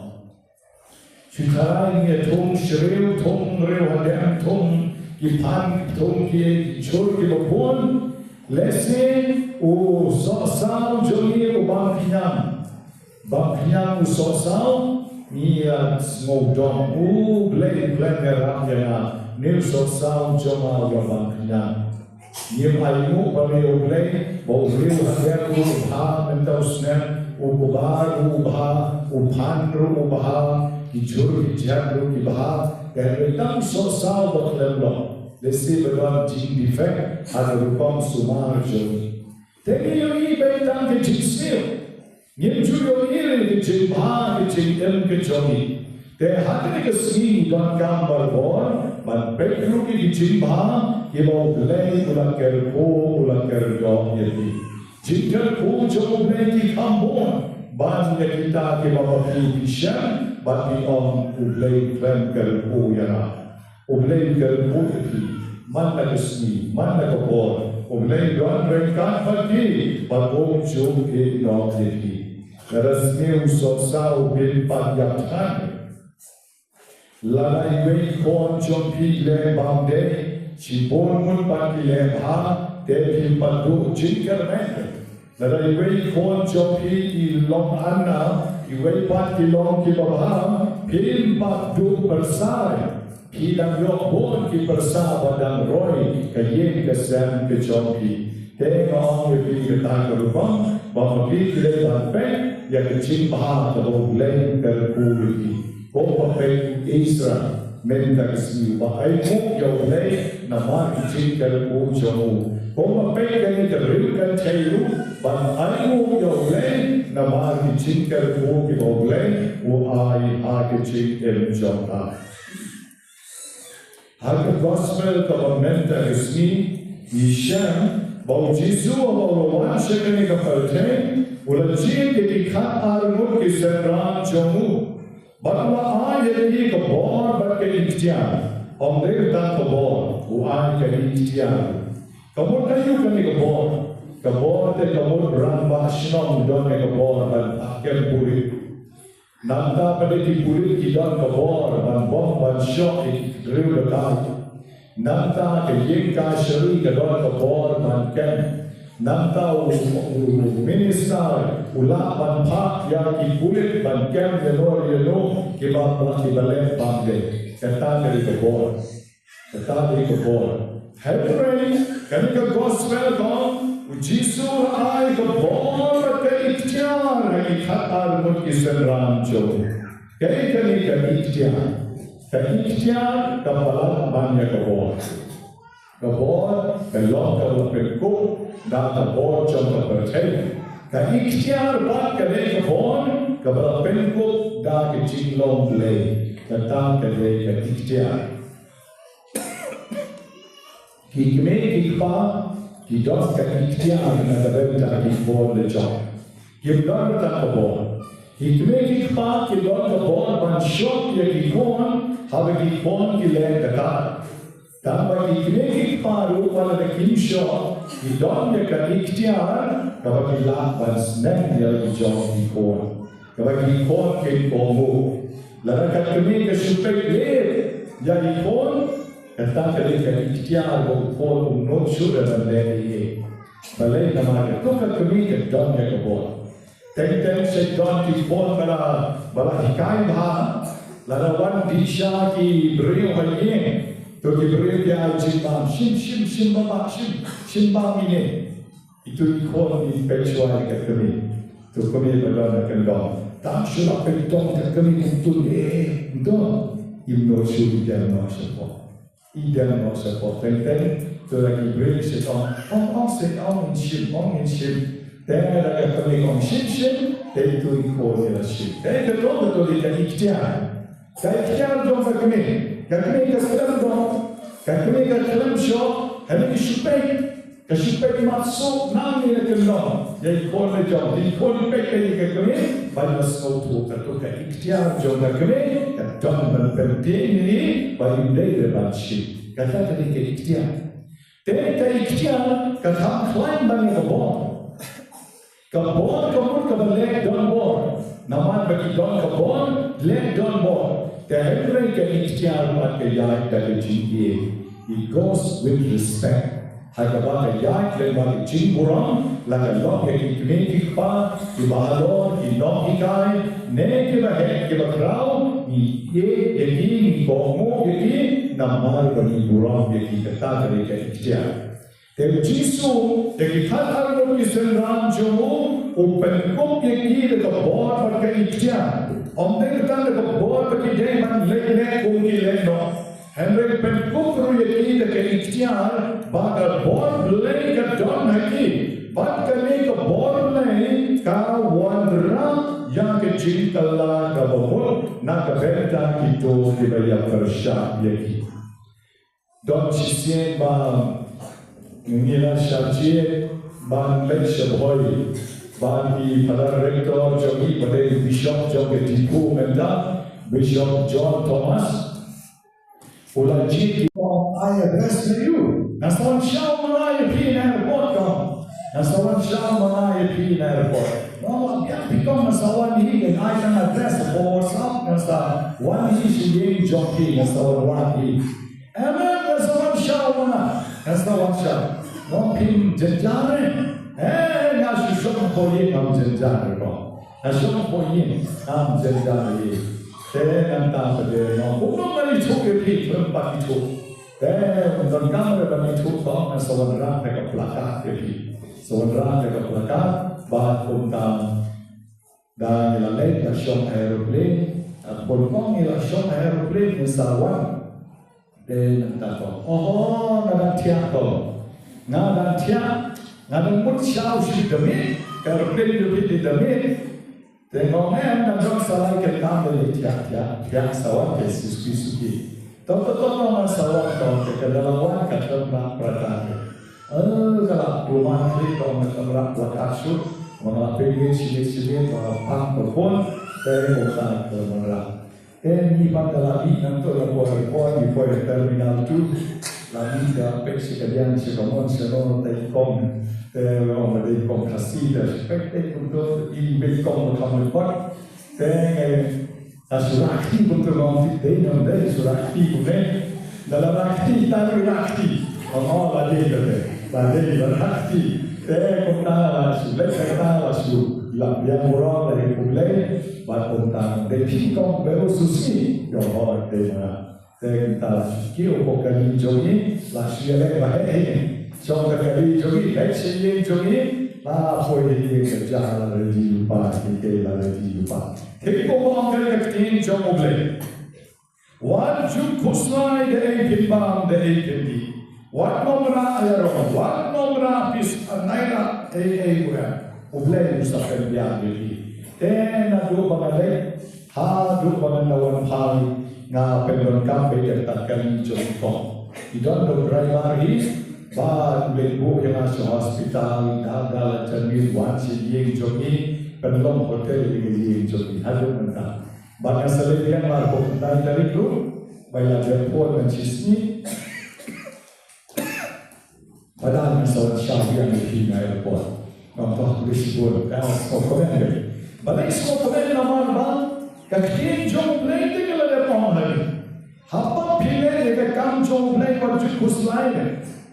Shu tharai ngi ïa thung shriew, thung hynriew hadien, thung ki phan, thung ki jhur kiba bun. Lehse u sohsaw jong ngi u bang khñiang. Bang khñiang u sohsaw, ngi ïa sngewdom, U Blei u khlem ïarap ïa nga, ne u sohsaw jong nga u la bang khñiang. Ngim ai nguh ba ïa U Blei, ba u briew hadien ruh u bha, mynta u snem, u kba ruh u bha, u phan ruh u bha, ki jhur ki jhep ruh ki bha, te hynrei tang u sohsaw ba khlem long. Lehse ba don jing defect ha ka rukom sumar jong ngi. Te ngi ïohi beit tang ka jingsniew. Ngim ju ïohi re ka jingbha ka jingim ka jong ngi. Te ha kane ka sngi ngi donkam barabor ban peit ruh ïa ki jingbha kiba U Blei u la kyrkhu, u la kyrdoh ïa ki. Jingkyrkhu jong U Blei ki kham bun ban ïa kita kiba ma phi phi shem bad phi ong U Blei u khlem kyrkhu ïa nga. U Blei u kyrkhu ïa phi man la ka sngi, man la ka por. U Blei u don ryngkat bad phi bad um ju ïehnoh ïa phi. Lada sniew sohsaw phin pat ïap than. Lada iwei i khun jong phi i leh bym dei, shibun ngut pat ki leh bha, te phin pat duh jingkyrmen. Lada iwei i khun jong phi i long annah, iwei pat ki long kiba bha, phim pat duh pyrsa. Phi dang ïoh bun ki pyrsa ba dang roi ka ïing ka sem ka jong phi. Te nga ong ïa phi kata ka rukom ba ma phi ki dei ban peit ïa ka jingbha kaba U Blei u kyrkhu ïa phi. Kumba peit u Ezra mynta ka sngi, uba ainguh ïa U Blei namar ki jingkyrkhu jong u. Kumba peit kane ka riew kynthei ruh ban ainguh ïa U Blei namar ki jingkyrkhu kiba U Blei u ai ha ka jingim jong ka. Ha ka gospel kaba mynta ka sngi ngi shem ba u Jisu haba u la wan sha kane ka pyrthei u la jied ïa ki khatar ngut ki synran jong u. Bad u la ai ïa ki ka bor bad ka iktiar. Ym dei tang ka bor, u ai ka iktiar. Ka mut aïu kane ka bor? Ka bor te ka mut rangbah shnong u don ïa ka bor ban phah kem pulit. Nangta pat ki pulit ki don ka bor ban bom ban shoh ïa ki briew da ka. Nangta ka ïing kashari ka don ka bor ban kem. Nangta u, u minister u lah ban phah ïa ki pulit ban kem ïano ïano kiba, kiba leh bymdei. Kata ka dei ka bor. Kata dei ka bor. Hynrei kane ka gospel ka ong, u Jisu u la ai ka bor bad ka iktiar ha ki khatar ngut ki synran jong u. Kaei kane ka iktiar? Ka iktiar ka palat ban ïa ka bor. Ka bor ka long kaba la pynkup da ka bor jong ka pyrthei. Ka iktiar pat ka dei ka bor kaba la pynkup da ka jinglong Blei. Kata ka dei ka iktiar. Ki kmie ki kpa ki don ka iktiar na ka bynta ki khun la jong. Kim don tang ka bor. Ki kmie ki kpa ki don ka bor ban shoh ïa ki khun haba ki khun ki leh kata. Tang ba ki kmie ki kpa ruh wat la kim shoh, ki don ïa ka iktiar kaba ki lah ban sneng ïa la ki jong ki khun. Kaba ki khun kin kohnguh. Lada ka kmie ka shu peit leh ïa ki khun, kata ka dei ka iktiar ba u khun um nud shuh ban leh ei ei. Balei? Namar kata ka kmie ka don ïa ka bor. Teng teng shu don ki khun ba la, ba la hikai bha. Lada wan dih sha ki briew ha ïing, to ki briew ki ai jingbam, shim shim shim bam, shim shim bam ine. Itu i khun i peit shuwa ïa ka kmie. To kmie ba don ha kyndong. Tam shu la peit dong ka kmie kumtu, eh, kumtu. Im nud shuh, i dem noh shapoh. I dem noh shapoh teng teng. To la ki briew shu ong, ong ong seh, ong ngin shim, ong ngin shim. Te la ka kmie ong shim shim, te itu i khun i la shim. Te kato kato dei ka iktiar. Ka iktiar jong ka kmie. Ka kmie ka khlem don. Ka kmie ka khlem shoh. Hynrei ka shu peit. Ka shu peit mat suk nangne na kyndong ïa i khun la jong, i khun i peit ïa ka kmie, ba ïa sngewthuh kato ka iktiar jong ka kmie ka don ban pyntieng ïa i ba ym dei ban shim. Kata ka dei ka iktiar. Te ka iktiar ka kham khlaiñ ban ïa ka bor. Ka bor ka mut kaba leh don bor. Namar ba ki don ka bor, leh don bor. Te hynrei ka iktiar pat ka ïaid da ka jingïeit. It goes with respect. Ha kaba ka ïaid lem bad ka jingburom, la ka long ïa ki kmie ki kpa kiba halor, ki nonghikai, ne kiba heh kiba khraw, ngi ïeit ïa ki, ngi kohnguh ïa ki, namar ba ngi burom ïa ki. Kata ka dei ka iktiar. Te u Jisu, ïa ki khatar ngut ki synran jong u, u pynkup ïa ki da ka bor bad ka iktiar. Ym dei tang da ka bor ba ki dei ban leh leh kum ki leh noh. Hynrei pynkup ruh ïa ki da ka iktiar ba ka bor Blei ka don ha ki. Bad kane ka bor Blei ka wanrah ïa ka jingkylla kaba mut na ka bynta kito kiba ïapyrshah ïa ki. Don shisien ba ngi la shah jied ban leit sha Bhoi, ba i Father Rector jong ngi ba dei Bishop jong ka Diphu mynta, Bishop John Thomas. U la jied ki, "I address to you." Nga sa wan shaw ma nga ïa phi na airport ko. Nga sa wan shaw ma nga ïa phi na airport. Nga la biang phi ko, nga sa wan hi, nga ai ka address ko WhatsApp, nga sa wan hi sha ïing jong phi, nga sa wan wad hi. Amen, nga sa wan shaw ma nga. Nga sa wan shaw. Nga phim jynjar eh. Eh, nga shu shong hapoh ïing ngam jynjar eh ko. Nga shong hapoh ïing ngam jynjar eh. Te nangta pat de nga, kumno ngan ïathuh ïa phi, khlem pat ïathuh. Te ym donkam re ban ïathuh ko, nga sa wanrah da ka placard ïa phi. Sa wanrah da ka placard, bad kumta da ngi la leit la shong aeroplane, bad kumta ngi la shong aeroplane ngi sa wan. Te nangta ko, oho, nga dang thiah ko. Nga dang thiah, nga dang mut shaw sha Damiet, ka aeroplane jong phi dei Damiet. Te nga ong em, nga dang sa lai ka kam dei thiah, thiah, thiah sa wan ka suki suki. To to to to nga sa wan to, te ka da la wan ka tang na prata. Eh, ka la pynman klik ko, nga tang na prata shu. Nga la pynmih sha ïing sha ïing, nga la pang ka phone, te ko sa ka la wanrah. Te ngi pat da la mih nangto la por por, ngi poi terminal two. La mih da peit sha ka liang sha ka mon sha no, te i kong, te ong ba dei i kong Khasi, te peit peit kumto, i beit kong ba kham report. Te ngi la shu rah kti kumto, nga ong, dei ne ym dei, shu rah kti kumne. Da la rah kti, ta ruh rah kti. Ong, oh, la dei kata. La dei, la rah kti. Te kumta la shu leit kata, la shu, la biang burom, la ïa U Blei. Bad kumta, dei phi kong Bel Susi. Ong, oh, dei ma nga. Te kumta la shu kiew hapoh kali jong ngi, la shu ïaleh ba heh hi. Shong ka kali jong ngi, heh sha ïing jong ngi, la poi ha ïing ka ja la ready lypa, ki kei la ready lypa. Te kumba ong ka ktien jong U Blei. Wat ju khuslai da ei phin bam, da ei phin dih. Wat nym rah ïaroh, wat nym rah pis, a, nai rah ei ei ruh em. U Blei u sa pynbiang ïa phi. Te naduh ba nga leit haduh ba ngan da wan phai, nga pyndonkam beit ïa kata ka kali jong i kong. I don da u driver hi, Bad u leit buh ïa nga sha hospital, da da la janmiet wan sha ïing jong ngi, pynlong hotel ïa ka ïing jong ngi haduh mynta. Bad nga sa leit biang la hok nai tarik ruh, ba ïa dep por ngan shisngi. Bad nga sa wan sha biang ïa phi na airport. Nga ong to, khublei shibun, ka sngewkmen. Balei sngewkmen? Namar ba ka ktien jong U Blei te ka la dep ong ha ngi. Haba phi leh ïa ka kam jong U Blei, wat ju khuslai.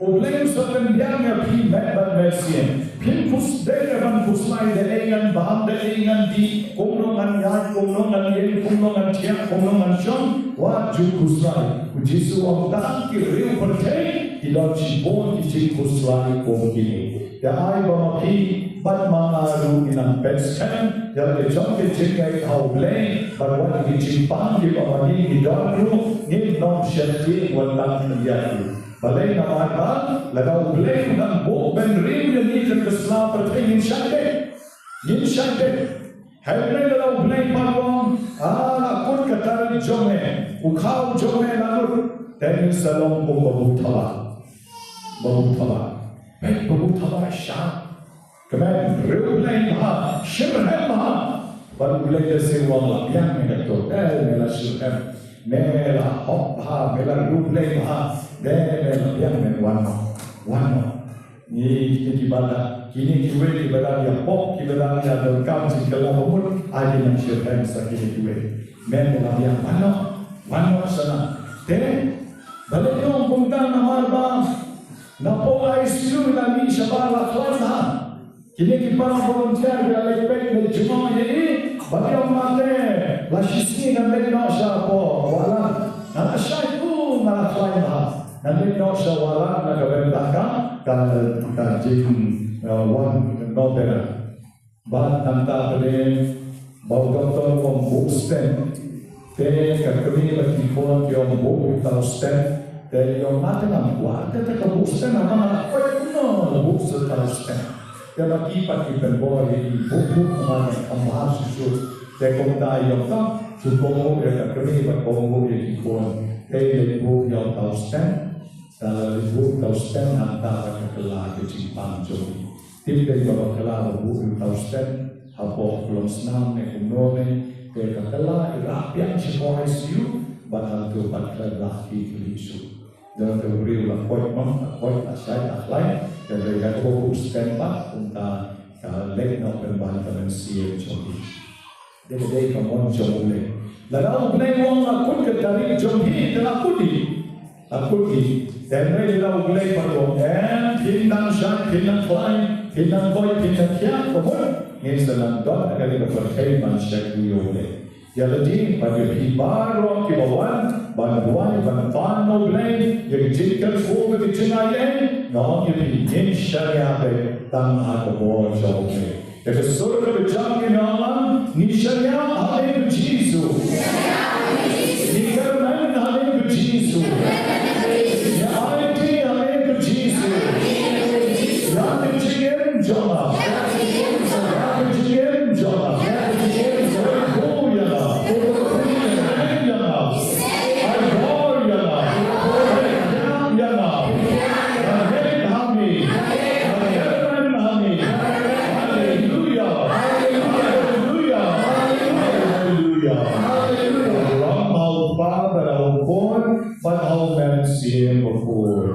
U Blei u sa pynbiang ïa phi met bad met sien. Phin khuslai, ban khuslai da ei ngan bam, da ei ngan dih, kumno ngan ïaid, kumno ngan ïeng, kumno ngan thiah, kumno ngan shong, wat ju khuslai. U Jisu u ong, tang ki riew pyrthei ki don shibun ki jingkhuslai kum kine. Te ai ba ma phi bad ma nga ruh ngin nang peit skhem ïa la ka jong ka jingngeit ha U Blei, bad wat ki jingpang kiba ma ngi ngi don ruh ngin nym sheptieng wat tang khyndiat ruh. Balei? Namar ba lada U Blei u dang buh bynriew ïa ngi, ka sla pyrthei ngin shah beit. Ngin shah beit. Hynrei lada U Blei pat u ong, ah, la kut ka tarik jong me, u khaw jong me la lut, te ngin sa long kum ba buh thaba. Ba buh thaba. Peit, ba buh thaba sha. Kmen, riewblei bha, shitrhem bha. Bad U Blei te u ong, la biang me kato, te me la shitrhem, me la hok bha, me la riewblei bha, te me la biang me, wan noh, wan noh. Ngi, kine kiba dang, kine kiwei kiba dang ïa pop, kiba dang ïa donkam jingkylla ba mut, ai ki nang shitrhem sa kine kiwei. Me la biang, wan noh, wan noh shana. Te, balei nga ong kumta? Namar ba na poh I C U la mih shabar la khlaiñ bha. Kine ki para volunteer ki la leit peit, leit jngoh ïa i, bad i ong, mate, la shisngi ngan leit noh sha poh Wahlad. Nga la shai, u, nga la khlaiñ bha. Ngan leit noh sha Wahlad na ka bynta ka, ka, ka jing, eh, wan Novena. Bad nangta pat de ba u doktor u ong buh stent. Te ka kmie bad ki khun ki ong buh uta u stent. Te i ong, nga te ngam kwah te, te ka buh stent, namar nga la koit kumno buh uta u stent. Te ma ki pat ki pynbor ïa i, buh, buh, namar nga kham bha shuh shuh. Te kumta i ong, to, shu kohnguh ïa ka kmie bad kohnguh ïa ki khun. Te i leit buh ïa uta u stent. Te i leit buh uta u stent, hangta pat ka kylla ka jingpang jong i. Tip dei ba bakla ba buh ïa uta u stent hapoh ka long snam ne kumno ne, te ka kylla i rah biang sha ka I C U, bad hangto pat ka la lah ki kylli shuh. Te u briew la koit, ma la koit, la shai, la khlaiñ, te dei ka buh u stent pat, kumta ka leit noh pynban ka mynsiem jong i. Dei, dei ka mon jong U Blei. Lada U Blei u ong la kut ka tarik jong phi, te la kut hi. La kut hi. Te hynrei lada U Blei pat u ong, em, phin nang shai, phin nang khlaiñ, phin nang koit, phin nang thiah, ka mut ngin sa nang don ha kane ka pyrthei ban shakri ïa U Blei. Ïa lade bad ïa phi baroh kiba wan ban duwai, ban pan na U Blei ïa ka jingkyrkhu bad ka jingaiei, nga ong ïa phi, ngin shaniah beit tang ha ka bor jong U Blei. Te ka sur kaba jam ngi ong lang, ngi shaniah ha ka kyrteng U Jisu. Ngi kyrmen ha ka kyrteng U Jisu. Ngi aiti ha ka kyrteng U Jisu. Ïa ka jingim jong nga. Ïa ka jingim jong nga. Kyrkhu ïa nga. Kyrkhu ïa nga. Ai bor ïa nga. Ai bor ïa nga. Ai bor ïa nga. Haleluya. Haleluya. Haleluya. Haleluya. Ram hau Pa bad hau Khun bad hau Mynsiem Bakhuid.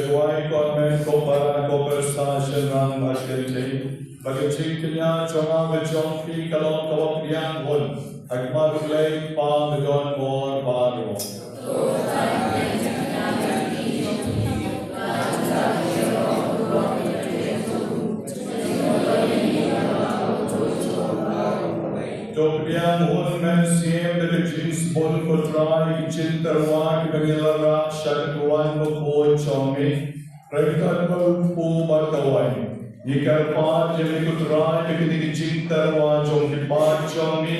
Duwai Kong Men, ko para, ko para sa shynrang bad kynthei, ba ka jingkñia jong nga bad jong phi ka long kaba pdiang bun ha khmat U Blei Kpa badonbor baroh. To pdiang bun mynsiem da ka jingsbun ko Trai ki jingtyrwa kiba ngi la rah sha ka tnat bakhuid jong me. Ryngkat bad u kpu bad ka waiñ, ngi kyrpad ïa me ko Trai ba kine ki jingtyrwa jong ki paid jong me,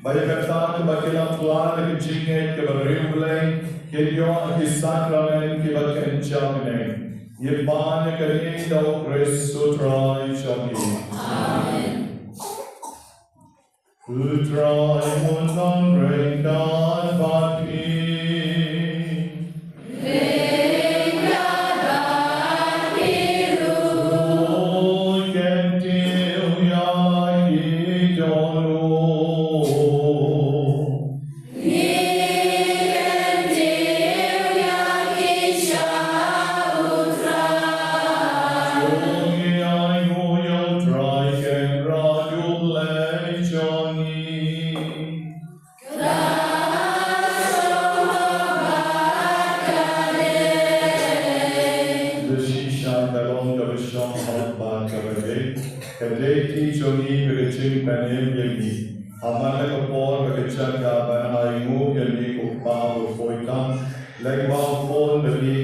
ba ïa kata kaba ki la pla da ka jingngeit kaba riewblei, kin ïoh ki sakramen kiba kynja bneng. Ngi pan ïa kane da u Khrist u Trai jong ngi. Amen. U Trai un nang ryngkat bad phi. Ryngkat bad phi ruh. To kyntiew ïa la ki dohnud. Ngi kyntiew ïa ki sha u Trai. To ngi ainguh ïa u Trai Kynrad U Blei jong ngi. Ka shong bad ka dei. Ka shisha ka long kaba shong bad kaba dei. Ka dei ka kti jong ngi bad ka jingpynim ïa ngi. Ha man la ka por bad ka jaka ban ainguh ïa me ko Kpa bakhuid tam, lyngba u Khun bapli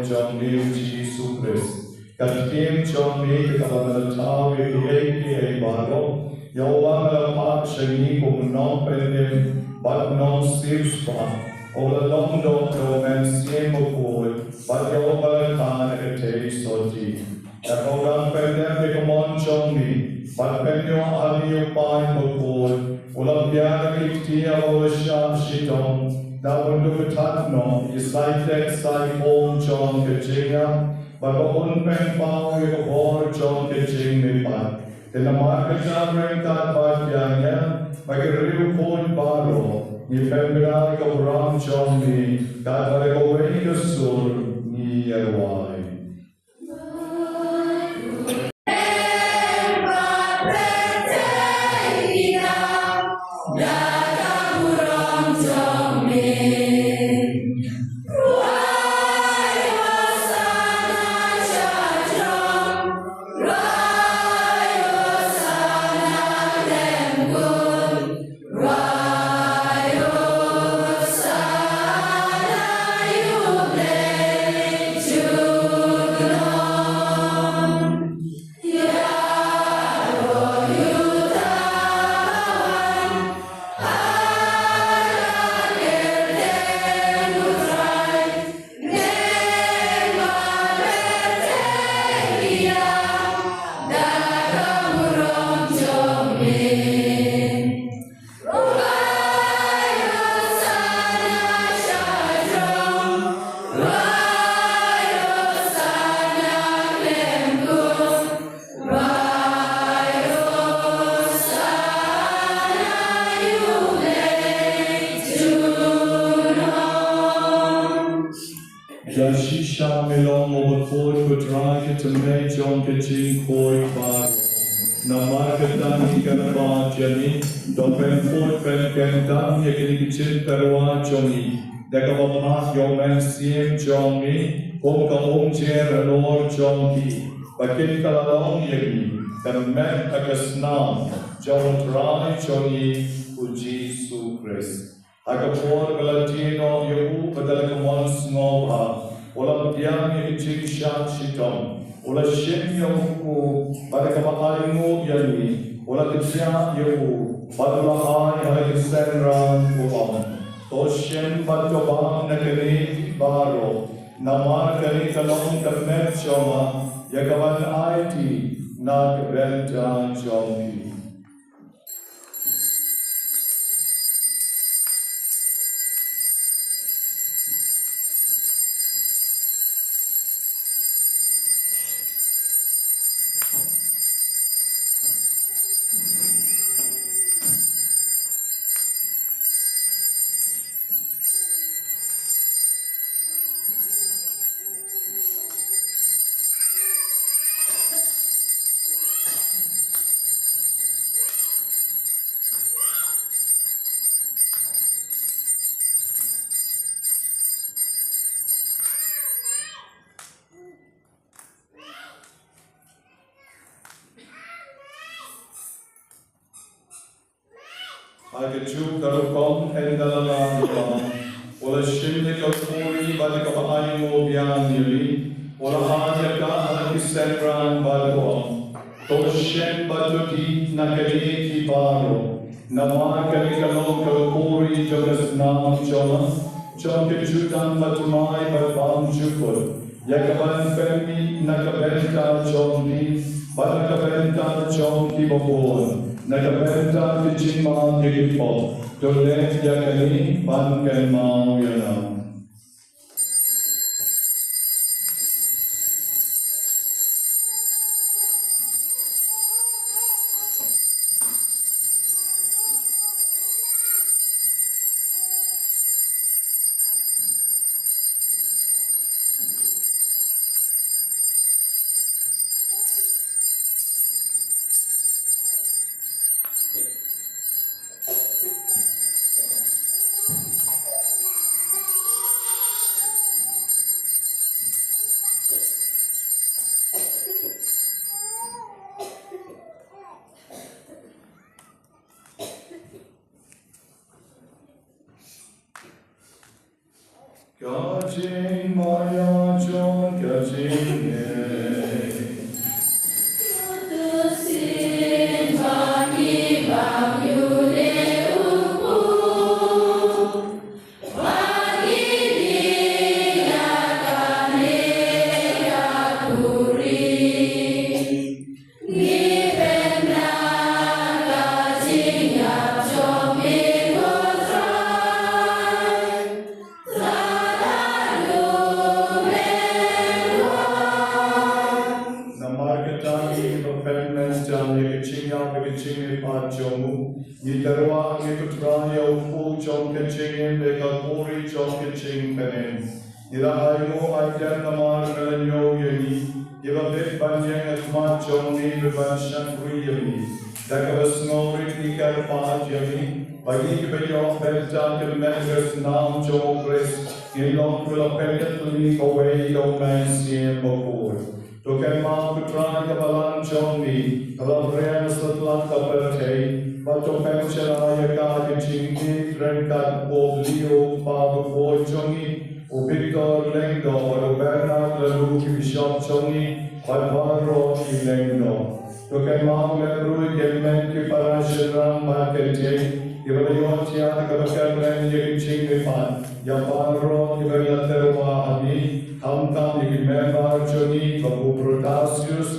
jong me U Jisu Khrist. Ka ktien jong me ka kaba me la thaw ïa kiei kiei baroh, ïa uba me la phah sha ngi kum u nongpynim bad u nongsiewspah, uba la long doh da u Mynsiem Bakhuid, bad ïa uba la kha na ka theisotti. Ïa ka u dang pyndep ïa ka mon jong me, bad pynïoh ha me u paid bakhuid, u la pdiang ïa ki kti haba u la shah shitom, da bym duh ka thad noh ïa ki saitek saikhong jong ka jingïap, bad ba un pynpaw ïa ka bor jong ka jingmihpat. Te namar kata ryngkat bad ïa ngi, bad ki riewkhuid baroh, ngi pynbna ïa ka burom jong me, katba da kawei ka sur ngi ïa duwai. Shisha me long u bakhuid, ko Trai, ka tymmen jong ka jingkhuid baroh. Namar kata ngi kyrpad ïa me, to pynkhuid pynkyntang ïa kine ki jingtyrwa jong ngi da kaba phah ïa u Mynsiem jong me kum ka umjer halor jong ki, ba kin kylla long ïa ngi ka met bad ka snam jong u Trai jong ngi u Jisu Khrist. Ha ka por ba la die noh ïa u bad da la ka mon sngewbha, u la pdiang ïa ka jingshah shitom, u la shim ïa u kpu, bad da kaba ainguh ïa ngi u la kyntiah ïa u, bad u la ai ha la ki synran, u ong: To shim bad to bam na kane baroh, namar kane ka long ka met jong nga, ïa kaban aiti na ka bynta jong phi. Ha kajuh ka rukom, ynda la lam, u la shim ïa ka kuri bad da kaba ainguh biang ïa me, u la ai ïa ka ha la ki synran bad u ong: To shim bad to dih na kane phi baroh, namar kane ka long ka kuri jong ka snam jong nga, jong ka jutang bad thymmai bad bymjukut, ïa kaban pynmih na ka bynta jong phi bad na ka bynta jong kiba bun, na ka bynta ka jingmap ïa ki pop. To leh ïa kane ban kynmaw ïa nga. Ka jingmaïa jong ka jingngeit. Namar kata ngi, kiba pynmynjam ïa ka jingïap bad ka jingmihpat jong u, ngi tyrwa, ngi pynkhreh ïa u kpu jong ka jingim bad ka kuri jong ka jingpynim. Ngi la ainguh aidem namar me la ñiew ïa ngi, ïa ba bit ban ïeng ha khmat jong ngi bad ban shakri ïa me. Da kaba sngewrit ngi kyrpad ïa me, ba ngi kiba ïoh bynta ka met ka snam jong u Khrist, ngin long kiba la pynkhlaiñ kawei ïa u Mynsiem Bakhuid. To kynmaw ko Trai ka balang jong me, kaba la riang satlak ka pyrthei, bad to pynshai ïa ka ha ka jingïeit ryngkat u Pope Leo, Papa bakhuid jong ngi, u Victor Lyngdoh, bad u Bernard, la ruh ki bishop jong ngi, bad baroh ki lyngdoh. To kynmaw lem ruh ïa ki hynmen ki para shynrang markylliang, kiba la ïoh thiah da kaba kyrmen ïa ka jingmihpat, ïa baroh kiba la tyrwa ha me, khamtam ïa ki member jong ngi, Babu Protasius,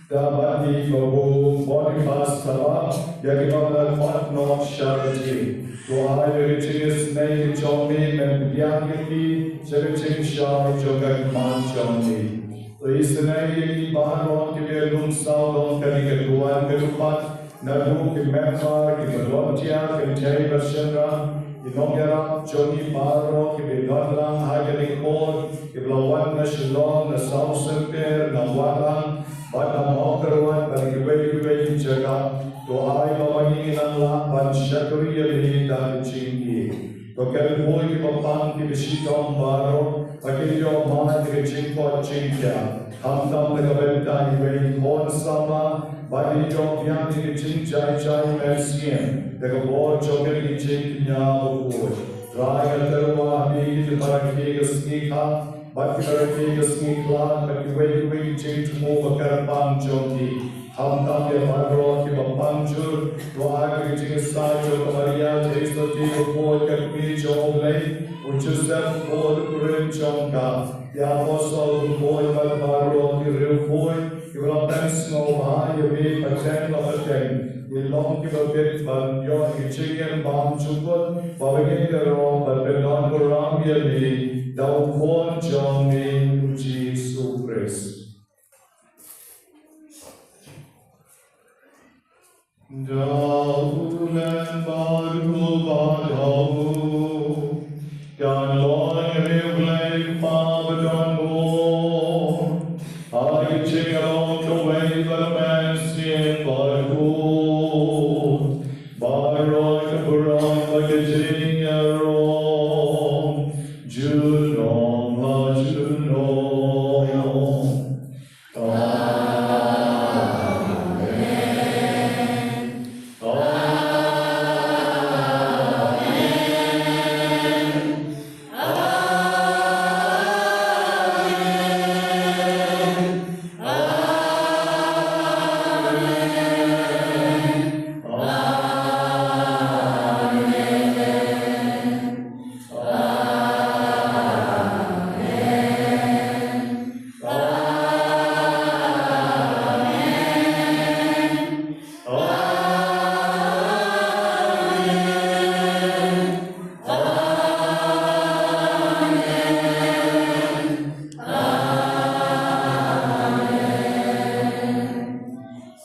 da bad i Babu Boniface Thabah, ïa kiba la khot noh sha ka jingim. To ai ba ka jingisynei ka jong me men pdiang ïa ki sha ka jingshai jong ka khmat jong me. To isynei ïa ngi baroh kiba ïalum saw long kane ka duwan ka dukhat, naduh ki member kiba don thiah kynthei bad shynrang, Ki nongïarap jong ngi baroh kiba ïadon lang ha kane ka por, kiba la wan na Shillong, na South Sempeh, na Mawlai, bad na Mawkyrwat, bad kiwei kiwei ki jaka. To ai ba ma ngi nang lah ban shakri ïa me da ka jingïeit. To kyrkhu ïa kiba pang kiba shitom baroh, ba kin ïoh mad ïa ka jingkoit jingkhiah. Khamtam da kaba ïadei bad ki khun samla, ba kin ïoh biang ïa ka jingjai jai mynsiem da ka bor jong ka jingkñia bakhuid. Trai, nga tyrwa ha me ki para ki ka sngi kha, bad ki para ki ka sngi khlad, bad kiwei kiwei ki jingthmu ba kyrpang jong ki. Khamtam ïa baroh kiba pang jur, to ai ka jingïasaid jong ka Maria Theisotti bakhuid ka kmie jong U Blei, u Joseph bakhuid u kren jong ka, ki apostol bakhuid bad baroh ki riewkhuid kiba la pynsngewbha ïa me pateng la pateng, ngin long kiba bit ban ïoh ïa ka jingim bymjukut, ba ngin ïaroh bad pyndonkam ïa me da U Khun jong me U Jisu Khrist. Da u len baroh ba dei, kan long ïa U Blei Kpa badonbor, ha ka jingïalong kawei bad U Mynsiem Bakhuid, baroh ka burom bad ka jingïaroh junom la junom.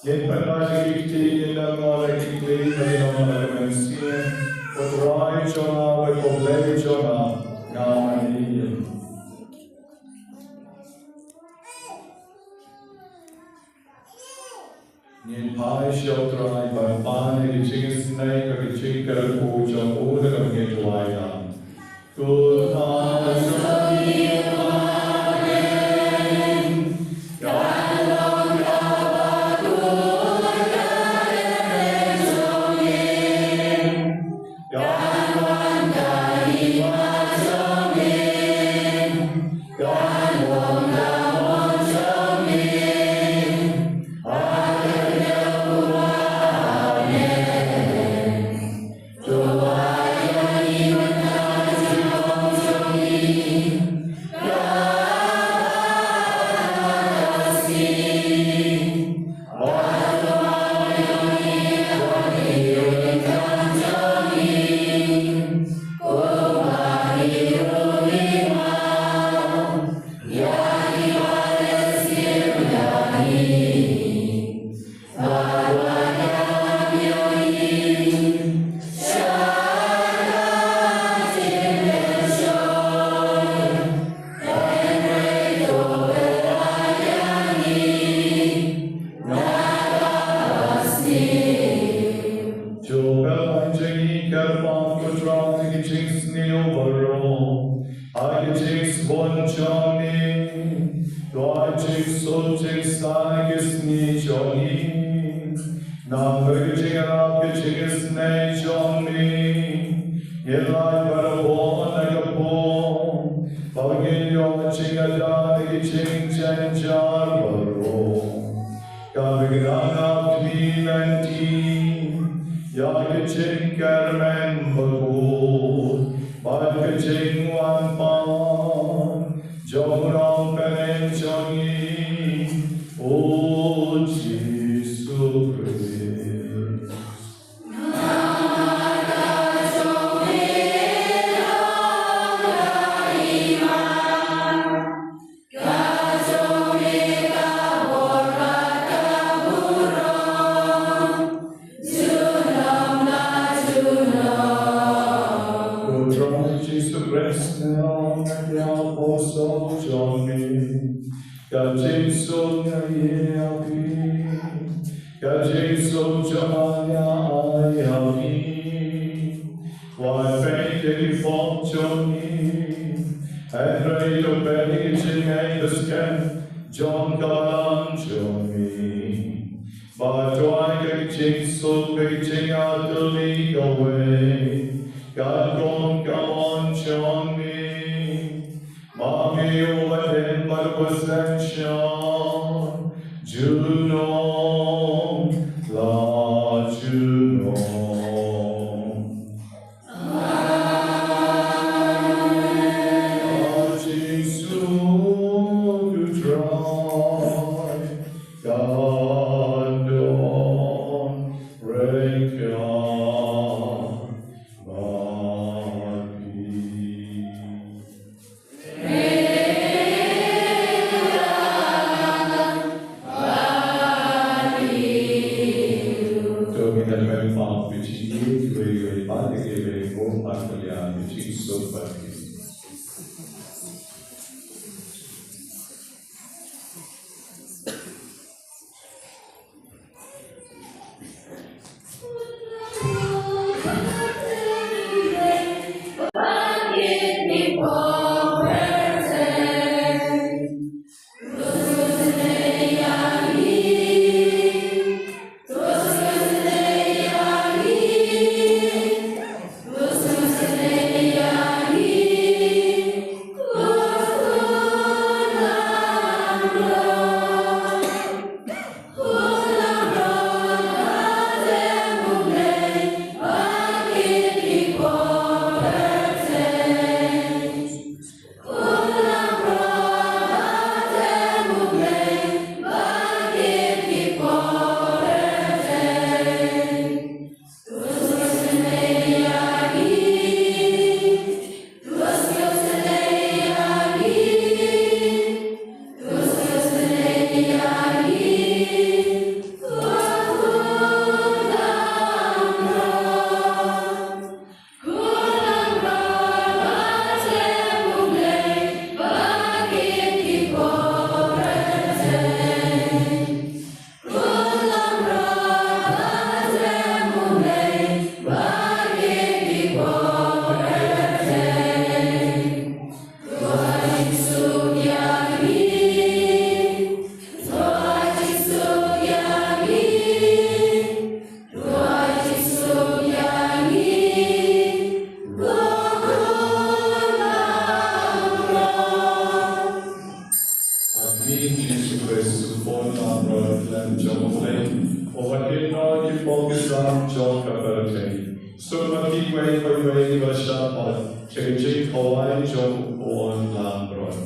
Ngin pynbna ki kti, ngin nang ïa ki kti, ngin nang ïa ki mynsiem. Ko Trai jong nga, ko Blei jong nga, nga mane ïa me. Ngin phai sha U Trai ban pan ïa ka jingisynei bad ka jingkyrkhu jong u da kaba ngin duwai. To pynlong jong ngi, Kpa, ko Trai, ki jingsniew baroh ha ki jingsbun jong ngi. To ai jingsuk jingsaiñ ki sngi jong ngi. Namar ka jingïarap ka jingisynei jong ngi, ngin lait barabor na ka pop, ba ngin ïoh jingïada na ki jingjynjar baroh. Kaba ngin ap khmih lynti ïa ka jingkyrmen bakhuid bad ka jingwan pat jong u Nongpynim jong ngi, u Jisu Khrist. Ïa ai ha ngi, wat peit ïa ki pop jong ngi, hynrei to peit ïa ka jingngeit bad skhem jong ka balang jong ngi. Bad to ai ka jingsuk bad ka jingïatylli kawei, katkum ka mon jong ngi. Ma ngi u ba im bad u ba sdang sha junom la junom. Amen. A Jisu, u Trai, ka don bad ka bad phi. To ngin ïa pynpaw phi jingïeit iwei iwei pat, ïa kiwei kum ha ka liang ka jingsuk bad ka jingïeit. Admin Jisu Khrist, u Khun Langbrot, Lamb jong U Blei, uba kynnoh ïa ki pop ki sam jong ka pyrthei. Sngewbha ïa kiwei kiwei kiba shah pat sha ka jingkhawai jong u Khun Langbrot.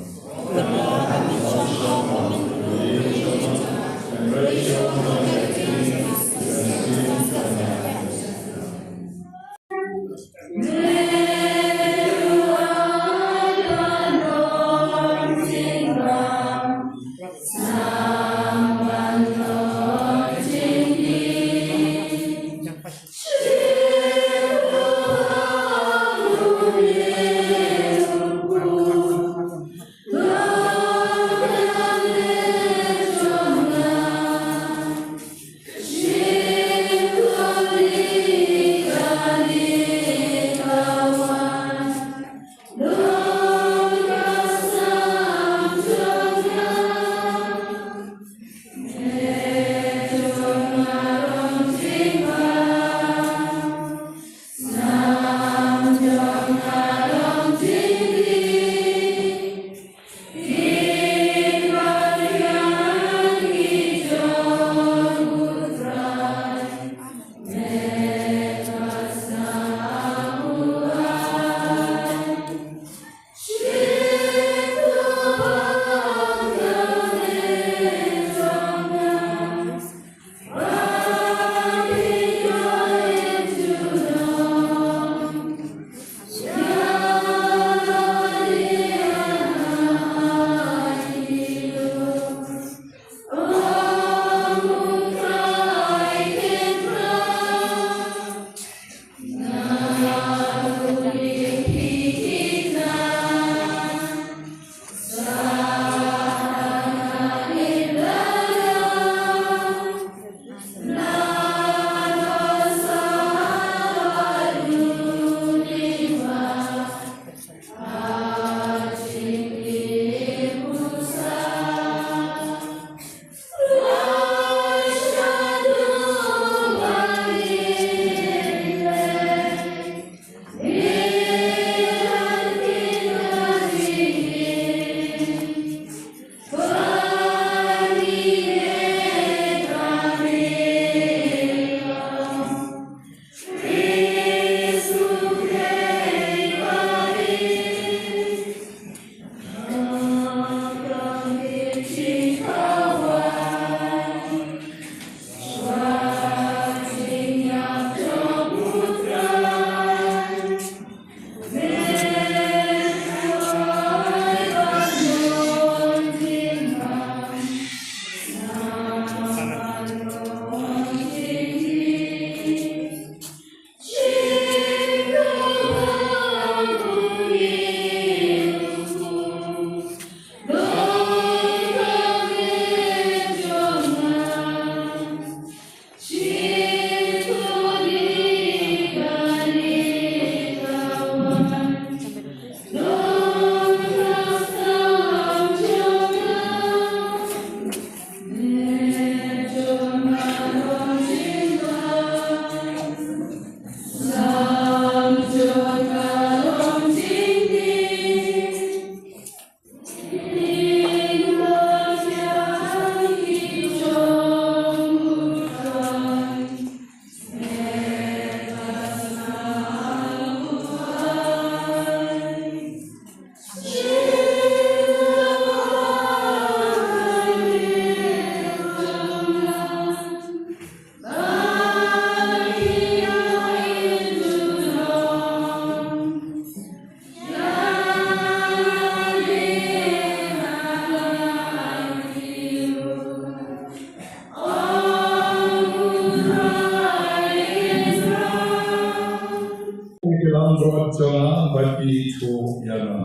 Ram rot jong nga bad ki thuh ïa nga.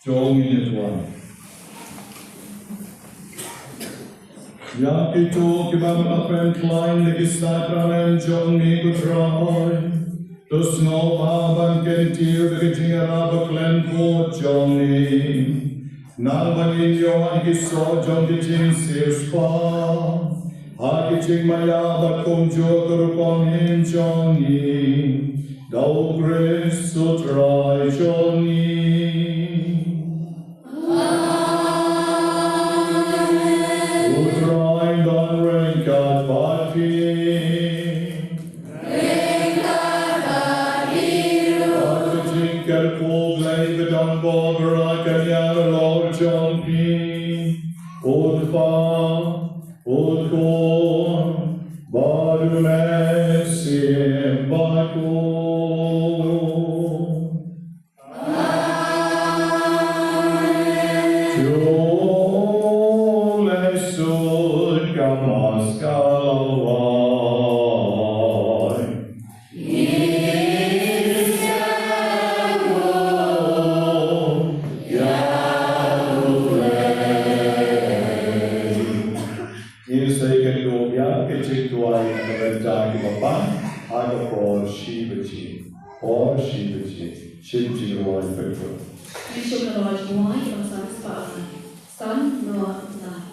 To ngin ïa duwai. Ïa kito kiba la pynkylla da ki sakramen jong me, ko Trai, to sngewbha ban kyntiew da ka jingïarap ba khlem kut jong me. Nang ban ïoh ïa ki soh jong ki jingsiewspah ha ki jingmaïa bad kumjuh ka rukom im jong ngi, da U Khrist U Trai jong ngi. U Trai un don ryngkat bad phi. Ka jingkyrkhu Blei ka don bad ka ïa halor jong phi. U Kpa, U Khun, bad U Mynsiem Bakhuid. To leit suk ka Mass ka la wai. Ngin sa ïakynduh ïa ka jingduwai na ka bynta kiba pang ha ka por shi baje. Por shi baje. Shim jingrwai pynban. Ngin shu ïa rwai duwai ba san spah. San, Noah, Lai.